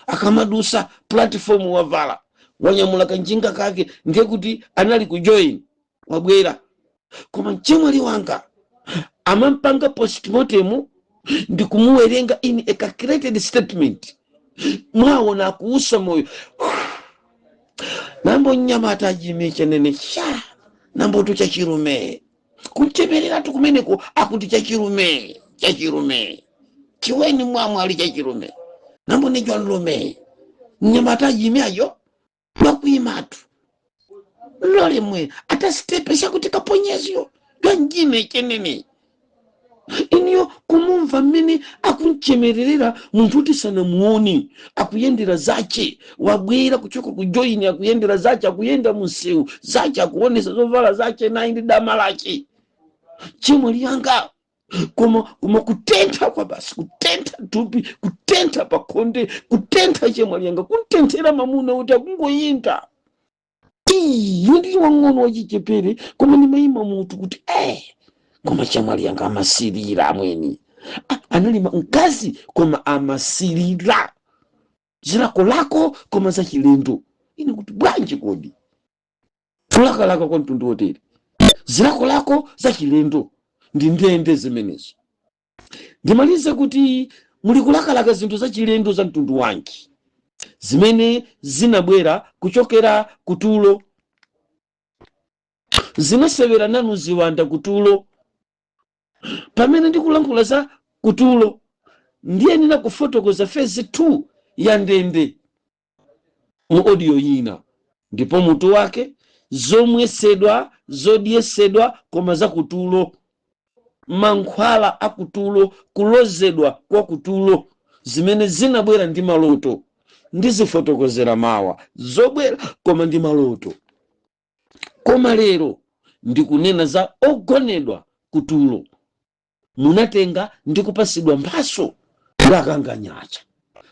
akamadusa platform wavala, wanyamula kanjinga kake, ndiye kuti anali kujoin, wabwera. Koma mchemwali wanga amampanga postmortem ndi kumuwerenga in a calculated statement. Mwaona akuusa moyo, nambo mnyamata ajime chenene sha, nambotu chachirume, kumchemereratu kumeneko, akuti chachirume, chachirume chiweni, mwamwe ali chachirume, nambo nejwa nlume, mnyamata ajime ayo lwakuimatu lolemwe atasitepesha kuti kaponyezyo lwanjime chenene. Iniyo kumumva mmene akunchemererera munthu kuti sanamuoni, akuyendera zache, wabwera kuchoka ku join, akuyendera zache, akuyenda munsewu zache, akuonesa zovala zache nayi ndi dama lache, chimwe liyanga. Koma kutentha kwa basi, kutentha thupi, kutentha pakhonde, kutentha chemwe liyanga, kuntenthera mamuna kuti akungoyenda. Iye ndili wang'ono wachichepere, koma ndimayima mutu kuti koma chemwali yanga amasirira amweni. Ah, analima mkazi koma amasirira zilakolako koma zachilendo. Ine kuti bwanji kodi kulakalaka kwa mtundu wotere, zilakolako zachilendo? Ndi ndende zimenezo. Ndimalize kuti muli kulakalaka zinthu zachilendo za mtundu wanji zimene zinabwera kuchokera kutulo, zinasewera nanu ziwanda kutulo? Pamene ndikulankhula za kutulo, ndiyenera kufotokoza phase 2 ya ndende mu audio ina, ndipo mutu wake zomwesedwa, zodyesedwa koma za kutulo, mankhwala akutulo, kulozedwa kwa kutulo, zimene zinabwera ndi maloto. Ndizifotokozera mawa, zobwera koma ndi maloto. Koma lero ndikunena za ogonedwa kutulo. Munatenga ndi kupasidwa mphaso ndi akanganyacha,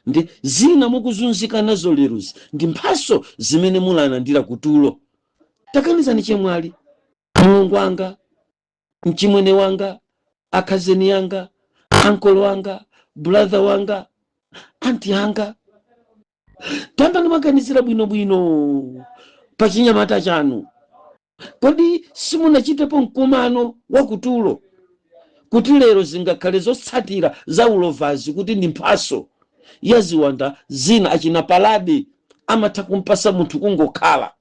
ndi zina mukuzunzika nazo lerozi ndi mphaso zimene munalandira kutulo. Takanizani, chemwali, mulungu wanga, mchimwene wanga, akhazeni yanga, ankolo wanga, brother wanga, auntie anga. Tayambani mwaganizira bwinobwino pa chinyamata chanu. Kodi simunachitepo mkumano wakutulo kuti lero zingakhale zotsatira za ulovazi, kuti ndi mphaso ya ziwanda zina? Achina Palade amatha kumpasa munthu kungokhala,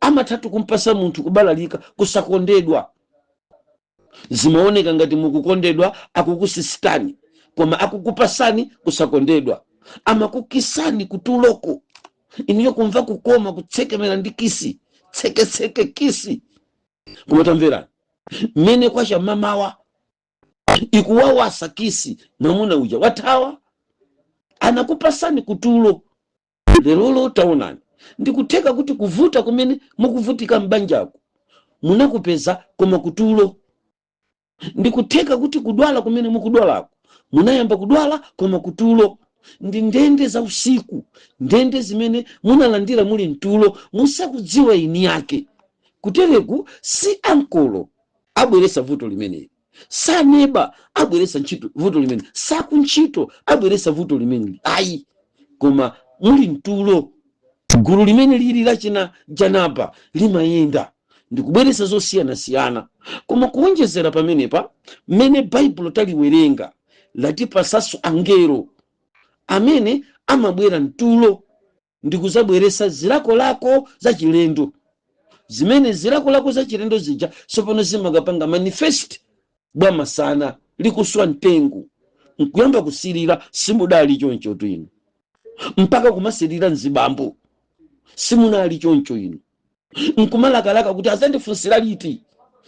amathatu kumpasa munthu kubalalika, kusakondedwa. Zimaoneka ngati mukukondedwa, akukusisitani, koma akukupasani kusakondedwa. Amakukisani kutuloko, inuyo kumva kukoma, kutsekemera ndi kiss, tseketseke kiss. Koma tamverani, mmene kwacha mamawa ikuwawasa kiss, mwamuna uja wathawa. Anakupasani kutulo. Lerolo taonani, ndikutheka kuti kuvuta kumene mukuvutika m'banjako munakupeza koma kutulo. Ndikutheka kuti kudwala kumene mukudwalako munayamba kudwala koma kutulo. Ndi ndende za usiku, ndende zimene munalandira muli mtulo, musakudziwa ini yake. Kutereku si ankolo abweresa vuto limeneli, saneba abweresa ntchito vuto limene, sakuntchito abweresa vuto limeneli, ayi. Koma muli mtulo, gulu limene lili lachina janaba limayenda ndikubweresa zosiyanasiyana. Koma kuonjezera pamenepa, mmene Baibulo taliwerenga latipasanso angelo amene amabwera mtulo ndikuzabweresa zilakolako zachilendo, zimene zilakolako zachilendo zija tsopano zimakapanga manifest bwamasana, likuswa mtengo nkuyamba kusilira. Simudali choncho tu inu, mpaka kumasilira mzibambo. Simunali choncho inu, nkumalakalaka kuti azandifunsira liti.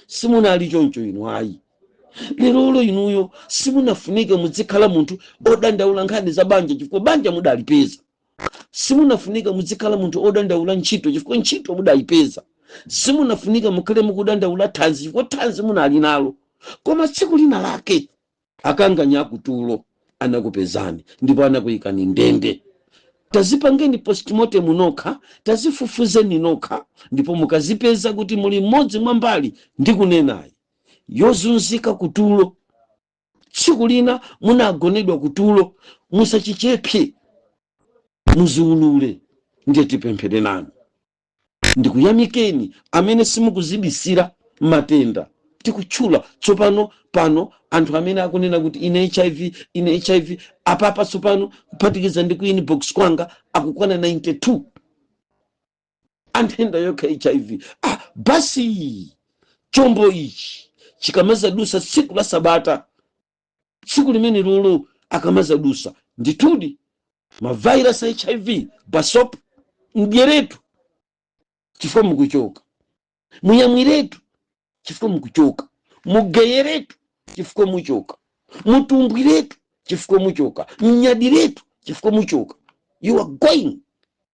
Simunali choncho inu, ayi. Lerolo inuyo simunafunike muzikhala munthu odandaula nkhani za banja, chifukwa banja mudalipeza. Simunafunika muzikhala munthu odandaula ntchito, chifukwa ntchito mudayipeza. Simunafunika mukhale mukudandaula thanzi, chifukwa thanzi munali nalo. Koma tsiku lina lake akanganya akutulo anakupezani ndipo anakuyikani ndende. Tazipangeni postmortem nokha, tazifufuzeni nokha, ndipo mukazipeza kuti muli mmodzi mwa mbali ndikunenayi yozunzika kutulo, tsiku lina munagonedwa kutulo, musachichepse, muziulule, ndiye tipemphere nanu. Ndikuyamikeni amene simukuzibisira matenda. Tikutchula tsopano pano anthu amene akunena kuti ine HIV, ine HIV. Apapa tsopano, kuphatikiza ndi ku inbox kwanga, akukwana 92 anthenda yokha HIV. Ah, basi, chombo ichi chikamazadusa tsiku la Sabata, tsiku limene lolo akamazadusa, ndithudi mavirus a HIV basop mdyeretu chifukwa mukuchoka, muyamwiretu chifukwa mukuchoka, mugeyeretu chifukwa muchoka, mutumbwiretu chifukwa muchoka, mnyadiretu chifukwa muchoka. You are going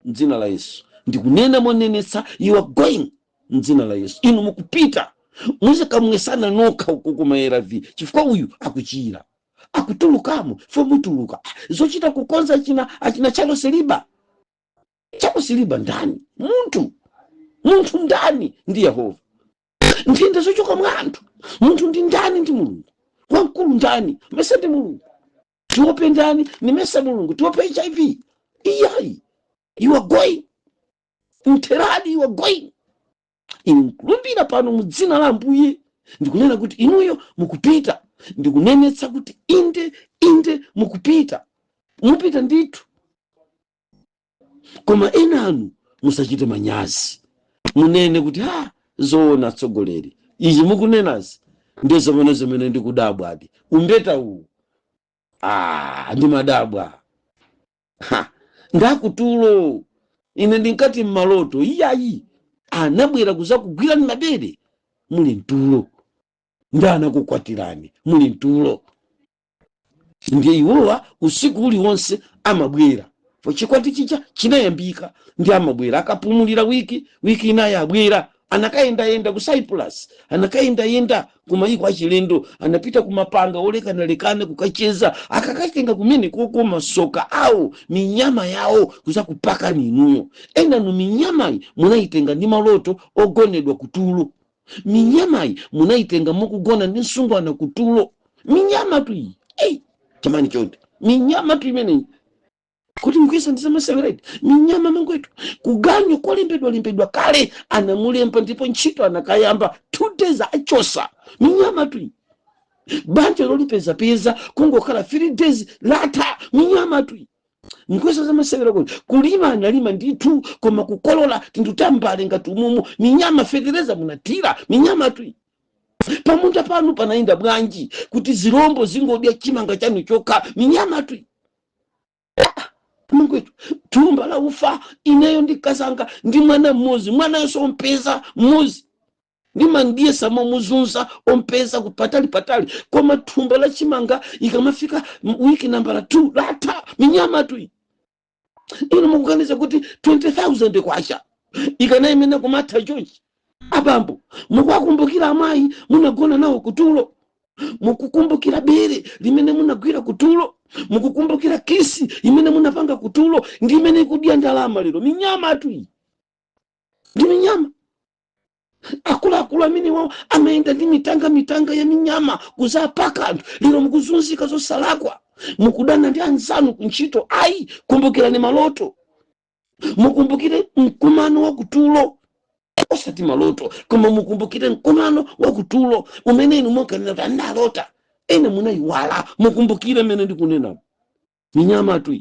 mdzina la Yesu. Ndikunena monenetsa, you are going mdzina la Yesu. Inu mukupita, muzikamwesana nokha uko kuma ARV, chifukwa uyu akuchira, akutulukamo fo mutuluka. Zochita kukonza achina achina Chalo Siliba. Chalo Siliba ndani? Munthu, munthu ndani? Ndi Yehova. Nthenda zochoka mwa anthu. Munthu ndi ndani? Ndi Mulungu. Wamkulu ndani? Mese ndi Mulungu. Tiope ndani? Nimese Mulungu. Tiope HIV? Iyayi, you are going, mtheradi, you are going. Ine nkulumbira pano mu dzina la Ambuye, ndikunena kuti inuyo mukupita. Ndikunenetsa kuti inde, inde, mukupita, mupita ndithu. Koma ena anu musachite manyazi, munene kuti, "Ha, zoona atsogoleri, izi mukunenazi ndiye zomwe zimene ndikudabwadi. Umbeta uwu, ah, ndimadabwa." Ha, ndakutulo, ine ndinkati mmaloto. Iyayi, anabwera kuzakugwirani mabere muli mtulo, ndi anakukwatirani muli mtulo. Ndiye iwowa usiku uliwonse amabwera po chikwati chija chinayambika, ndi amabwera akapumulira wiki, wiki inayi abwera. Anakayendayenda ku Cyprus, anakayendayenda ku mayiko achilendo, anapita ku mapanga olekanalekana kukacheza, akakatenga kumene koko masoka awo, minyama yawo, kuzakupakani inuyo. Enanu minyamayi munayitenga ndi maloto ogonedwa kutulo. Minyamayi munayitenga mukugona ndi msungwana kutulo. Minyama tu iyi. Ei, chamani chonde, minyama tu imeneyi. Kuti mkwisa ndizamaseweraiti minyama mangwetu kuganyu kolembedwa lembedwa kale, anamulemba ndipo ntchito anakayamba, 2 days achosa. Minyama tu. Banja lolipezapeza kungokhala 3 days latha. Minyama tu. Mkwesa zamasewera kuti kulima analima ndithu, koma kukolola tinthu tambale ngati umumu. Minyama. Fetereza munatira. Minyama tu. Pamunda panu panayenda bwanji kuti zirombo zingodya chimanga chanu chokha? Minyama tu. Mangwetu, thumba la ufa, ineyo ndikazanga ndi mwana mmodzi, mwananso ompeza mmodzi ndimandiyesa momuzunza, ompeza kupatali patali, koma thumba la chimanga ikamafika wiki nambala 2 latha. Minyama tu. Ino mukuganiza kuti 20,000 kwacha ikana imene kumatha chonchi? Abambo, mukuwakumbukira amayi munagona nawo kutulo? Mukukumbukira bere limene munagwira kutulo? Mukukumbukira kiss imene munapanga kutulo ndi imene ikudya ndalama lero? Minyama tu iyi, ndi minyama. Akuluakulu amene wawo amayenda ndi mitanga mitanga ya minyama kuzapaka anthu. Lero mukuzunzika zosalakwa, mukudana ndi anzanu kuntchito. Ayi, kumbukirani maloto, mukumbukire mkumano wa kutulo, osati maloto, koma mukumbukire mkumano wa kutulo umene inu mukanena kuti andalota. Ene munayiwala. Mukumbukire mmene ndikunena. Minyama tu.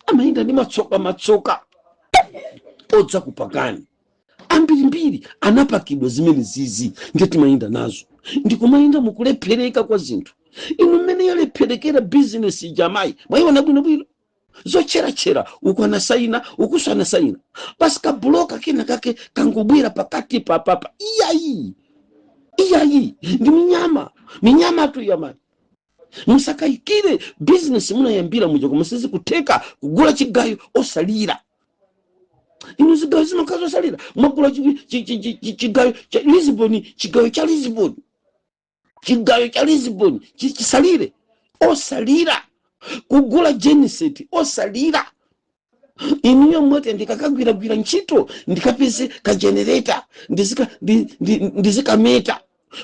Amayenda ndi matsoka matsoka odza kupakani ambirimbiri, anapakidwa zimene zizi. Ndiye timayenda nazo, ndikumayenda mukulephereka kwa zinthu. Inu mmene yalepherekera bizinesi ija, mayi, mwayiona bwinobwino, zocherachera uku anasaina, ukuso anasaina, basi kabuloka kena kake kangobwera pakati papapa. Iyayi, iyayi, ndi minyama, minyama tu yamayi. Musakayikire bizinesi munayambira muja koma sizikutheka. Kugula chigayo osalira. Inu, zigayo zimakhala zosalira? Mwagula chigayo cha Lisbon, chigayo cha Lisbon, chigayo cha Lisbon chisalire? Osalira. Kugula genset osalira. Inuyo mwati ndikakagwiragwira ntchito ndikapeze ka generator ndizikameta,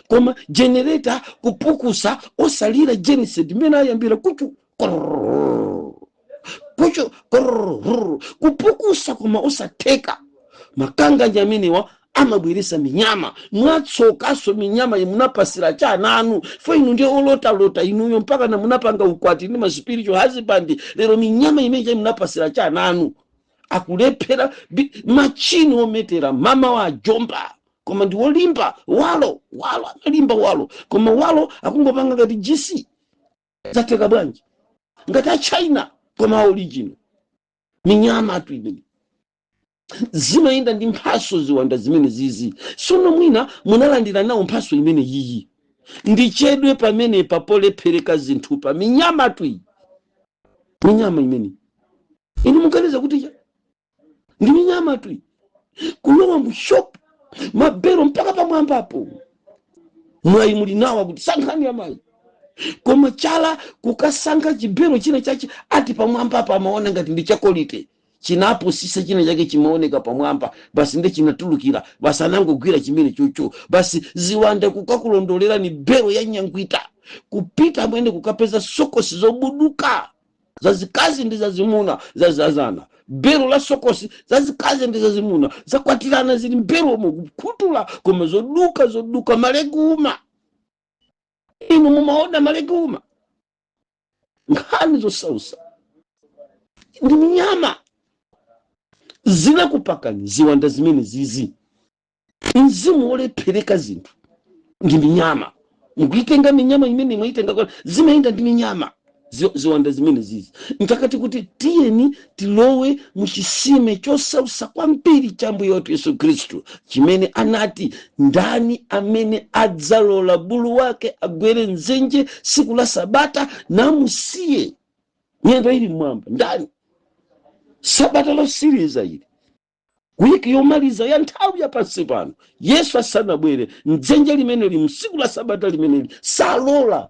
koma generator kupukusa osalira, genset imene ayambira kuchu korrrr, kuchu korrrr, kupukusa koma osatheka. Makanganya amenewa amabweresa minyama. Mwatsokaso minyama imunapasira cha ananu fo. Inu ndiye olotalota inuyo, mpaka na munapanga ukwati ndi ma spiritual husband. Lero minyama imene munapasira cha ananu akulephera machini ometera mama wa ajomba, koma ndi wolimba walo walo, amalimba walo, koma walo akungopanga ngati GC. Zatheka bwanji? Ngati a China koma original. Minyama tu imene zimayenda ndi mphaso, ziwanda zimene zizi. Sono mwina munalandira nawo mphaso imene yiyi. Ndichedwe pamene papolephereka zinthu pa minyama tu iyi. Minyama imene inu muganiza kuti ndi minyama tu iyi. Kulowa mu shop, mabero mpaka pamwambapo, mwayi muli nawo kuti sankhani amayi, koma chala kukasankha chibero china chache ati pamwambapo, amaona ngati ndi cha quality, chinapusisa china chake chimaoneka pamwamba basi, ndi chinatulukira basi, anangogwira chimene chocho basi. Ziwanda kukakulondolera ni bero ya nyangwita, kupita mwene kukapeza sokosi zobuduka zazikazi ndi zazimuna zazazana, bero la sokosi zazikazi ndi zazimuna zakwatirana, zili mberomo kukhutula, koma zoduka zoduka, maleguma. Inu mumaona maleguma, nkhani zosausa. Ndi minyama zinakupakani ziwanda zimene zizi. Mzimu wolephereka zinthu ndi minyama. Mukuitenga minyama imene mwaitenga zimayenda ndi minyama. Ziwanda zimene zizi, ntakati kuti tiyeni tilowe muchisime chosausa kwambiri cha Mbuye wathu Yesu Khristu, chimene anati, "Ndani amene adzalola bulu wake agwere mdzenje siku la sabata namusiye miyendo ili mmwamba, ndani?" Sabata losiriza ili, wiki yomaliza ya nthawi ya pansi pano, Yesu asanabwere, mdzenje limeneli msiku la sabata limeneli salola,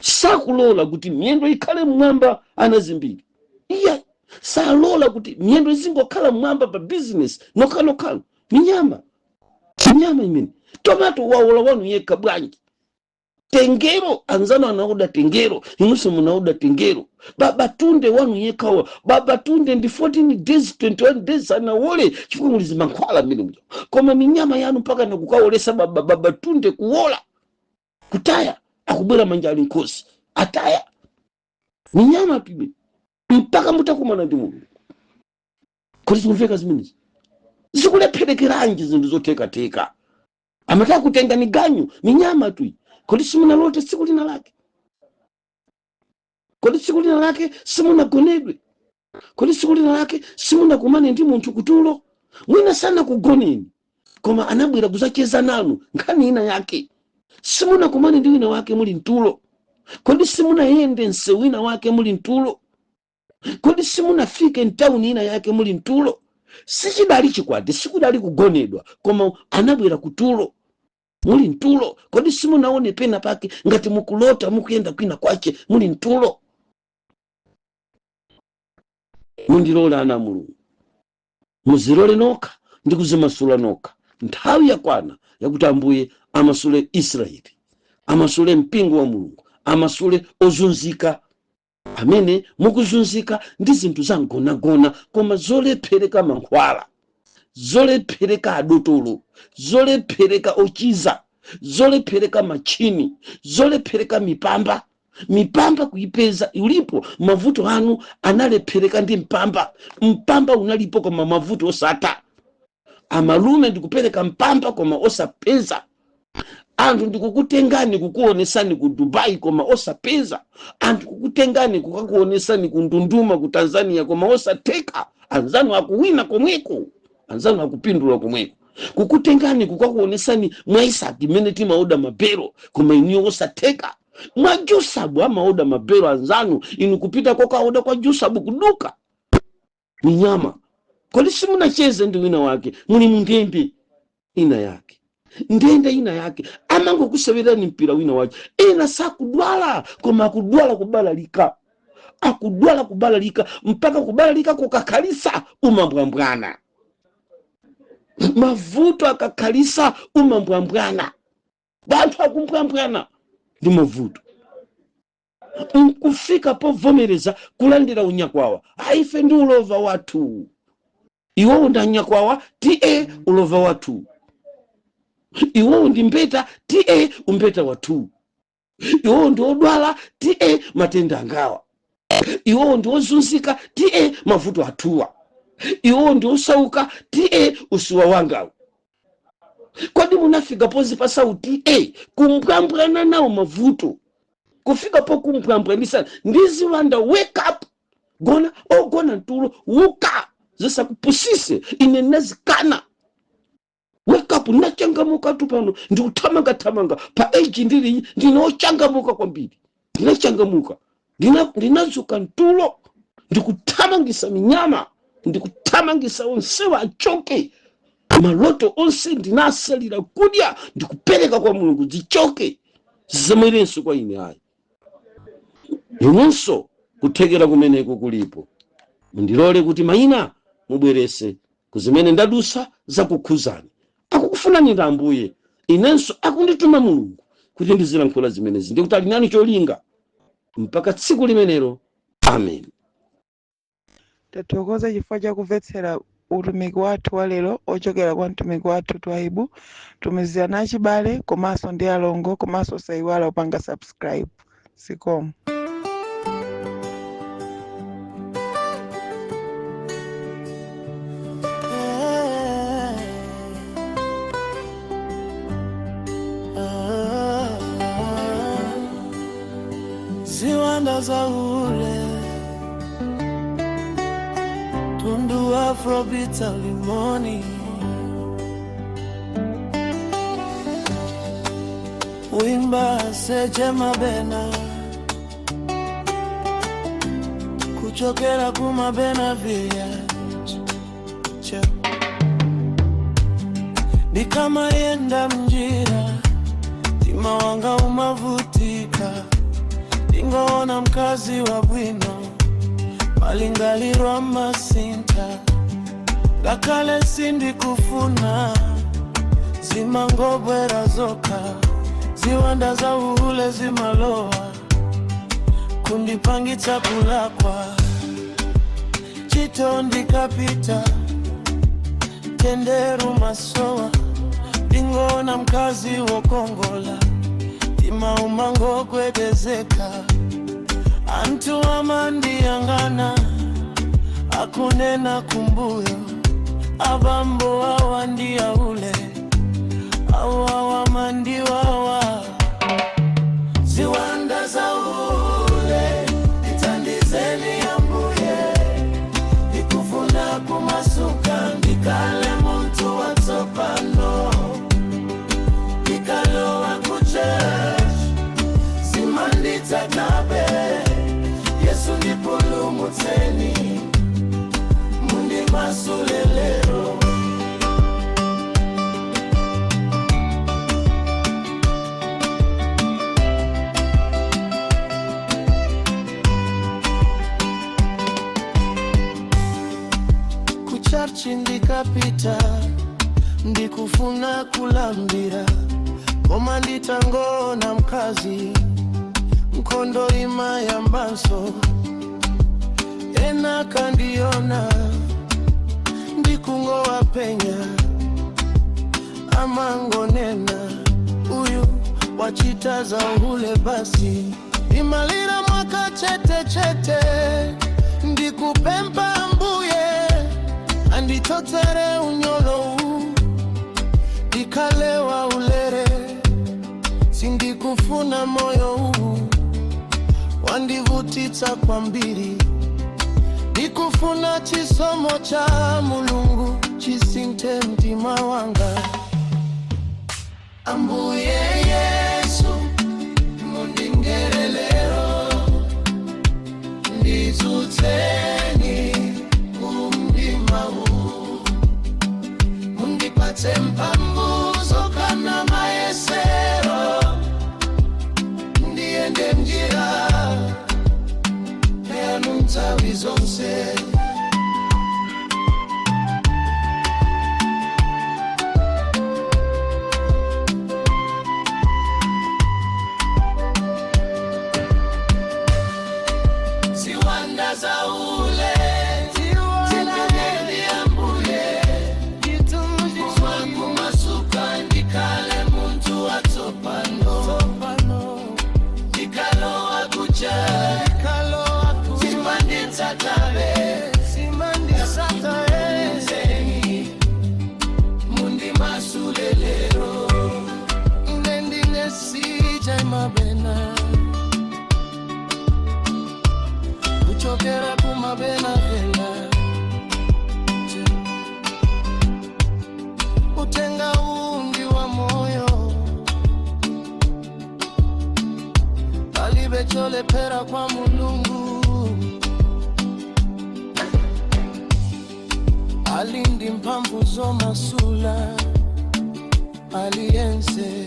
sakulola kuti miyendo ikhale mmwamba. Anazimbiri iye salola kuti miyendo izingokhala mmwamba pa business nokhanokhala. Minyama, minyama imene. Tomato wawola wanu yekha bwanji? Tengero anzanu anaoda tengero, inunso munaoda tengero. Baba Tunde wanu yekhawa, Baba Tunde ndi 14 days, 21 days anawole chifukwa muli zimankhwala mmene muja, koma minyama yanu mpaka nakukaolesa baba Tunde kuwola kutaya, akubwera manja ali nkhosi ataya minyama pibe mpaka mutakumana ndi Mulungu. Kodi zikumveka zimenezi? Zikulepherekeranji zinthu zothekatheka? Amataka kutenga miganyu minyama tui. Kodi simunalote tsiku lina lake? Kodi tsiku lina lake simunagonedwe? Kodi tsiku lina lake simunakumane ndi munthu kutulo? Mwina sanakugoneni, koma anabwera kuzacheza nanu nkhani ina yake. Simunakumane ndi wina wake muli mtulo? Kodi simunayende msewu wina wake muli mtulo? Kodi simunafike mtawuni ina yake muli mtulo? Sichidali chikwati, sikudali kugonedwa, koma anabwera kutulo muli mtulo. Kodi simunaone pena pake ngati mukulota mukuyenda kwina kwache muli mtulo? Mundilole ana a Mulungu, muzilole nokha ndi kuzimasula nokha. Nthawi yakwana yakuti Ambuye amasule Israeli, amasule mpingo wa Mulungu, amasule ozunzika amene mukuzunzika ndi zinthu za mgonagona, koma zolephereka mankhwala, zolephereka adotolo, zolephereka ochiza, zolephereka machini, zolephereka mipamba. Mipamba kuipeza ulipo, mavuto anu analephereka ndi mpamba. Mpamba unalipo koma mavuto osatha. Amalume ndikupereka mpamba koma osapeza. Anthu ndikukutengani kukuonesani ku Dubai koma osapeza. Anthu kukutengani kukakuonesani ku Ndunduma ku Tanzania koma osatheka. Anzanu akuwina komweko, anzanu akupindula komweko. Kukutengani kukakuonesani mwa Isaki mmene timaoda mabelo koma inuyo osatheka. Mwa Jusabu amaoda mabelo anzanu, inu kupita kokaoda kwa Jusabu kuduka minyama. Kodi simunacheze ndi wina wake muli mundende ina yake, ndende ina yake, amangokusewererani mpira wina wake? Ena sakudwala koma akudwala kubalalika, akudwala kubalalika mpaka kubalalika kukakhalisa umambwambwana, mavuto akakhalisa umambwambwana, anthu akumbwambwana ndi mavuto nkufika povomereza kulandira unyakwawa. Aife ndi ulova wathu, iwowo ndi anyakwawa, ta ulova wathu, iwowo ndi mbeta, ta umbeta wathu, iwowo ndi odwala, ta matenda angawa, iwowo ndi ozunzika, ta mavuto athuwa, iwowo ndi osauka, ta usiwa wangawu. Kodi munafika pozipasa uta kumbwambwana nawo mavuto, kufika pokumbwambwanisa ndi ziwanda? Wake up, gona ogona mtulo, uka, zisakupusise. Ine ndinazikana. Wake up. Ndinachangamuka tu pano, ndikuthamangathamanga pa age ndili, ndine ochangamuka kwambiri. Ndinachangamuka, ndinazuka mtulo, ndikuthamangisa minyama, ndikuthamangisa onsewa achoke. Maloto onse ndinasalira kudya, ndikupereka kwa Mulungu, zichoke, zizamwerenso kwa ine ayi. Inunso kuthekera kumeneko kulipo. Mundilole kuti mayina mubwerese kuzimene ndadusa zakukhuzani. Akukufunani ndi Ambuye, inenso akundituma Mulungu kuti ndizilankhula zimenezi, ndikuti ali nani cholinga mpaka tsiku limenelo. Amen.
Tathokoza chifukwa chakumvetsera utumiki wathu wa lero ochokera kwa mtumiki wathu Twaibu. Tumizirani achibale komanso ndi alongo, komanso osayiwala kupanga subscribe. Zikomo.
Ziwanda za ule tundu afrobeat limoni wimba seche mabena kuchokera kumabena village ndikamayenda mnjira mtima wanga umavutika ndingoona mkazi wa bwino malingaliro amasintha ngakhale sindikufuna zimangobwera zokha. Ziwanda za uhule zimalowa kundipangitsa kulakwa. Ntchito ndikapita, mtendere umasowa. Ndingoona mkazi wokongola, mtima umangogwedezeka. Anthu amandiyang'ana, akunena kumbuyo, abambo awa ndi ahule, awa amandiwawa. Ziwanda za uhule, ndithandizeni Ambuye. Ndikufuna kumasuka, ndikhale munthu watsopano. Ndikalowa ku church, zimanditsatabe. Yesu ndipulumutseni, mundimasule lero. Ku church ndikapita, ndikufuna kulambira, koma nditangoona mkazi, nkhondo imayambanso. Ena akandiona ndikungowapenya, amangonena, uyu wachita za uhule basi. Ndimalira mwakachete chete, ndikupempha Ambuye andichotsere unyolo, ndikhale waulere. Sindikufuna moyo huu, wandivutitsa kwambiri. Ndikufuna chisomo cha Mulungu chisinthe mtima wanga. Ambuye Yesu, mundimvere lero, ndidzutseni kumdima huu, mundipatse mphamvu zokana mayesero, ndiyende mnjira yanu nthawi zonse. Ziwanda za uhule, ndithandizeni Ambuye. Kumasuka, ndikhale munthu watsopano. Ndikalowa ku church, zimanditsatabe. Zeni, mundimasule lero. Ndine CJ Mabena, kuchokera kumabena vela. Uthenga uwu wa moyo, palibe cholephera kwa Mulungu. Ali ndi mphamvu zomasula aliyense.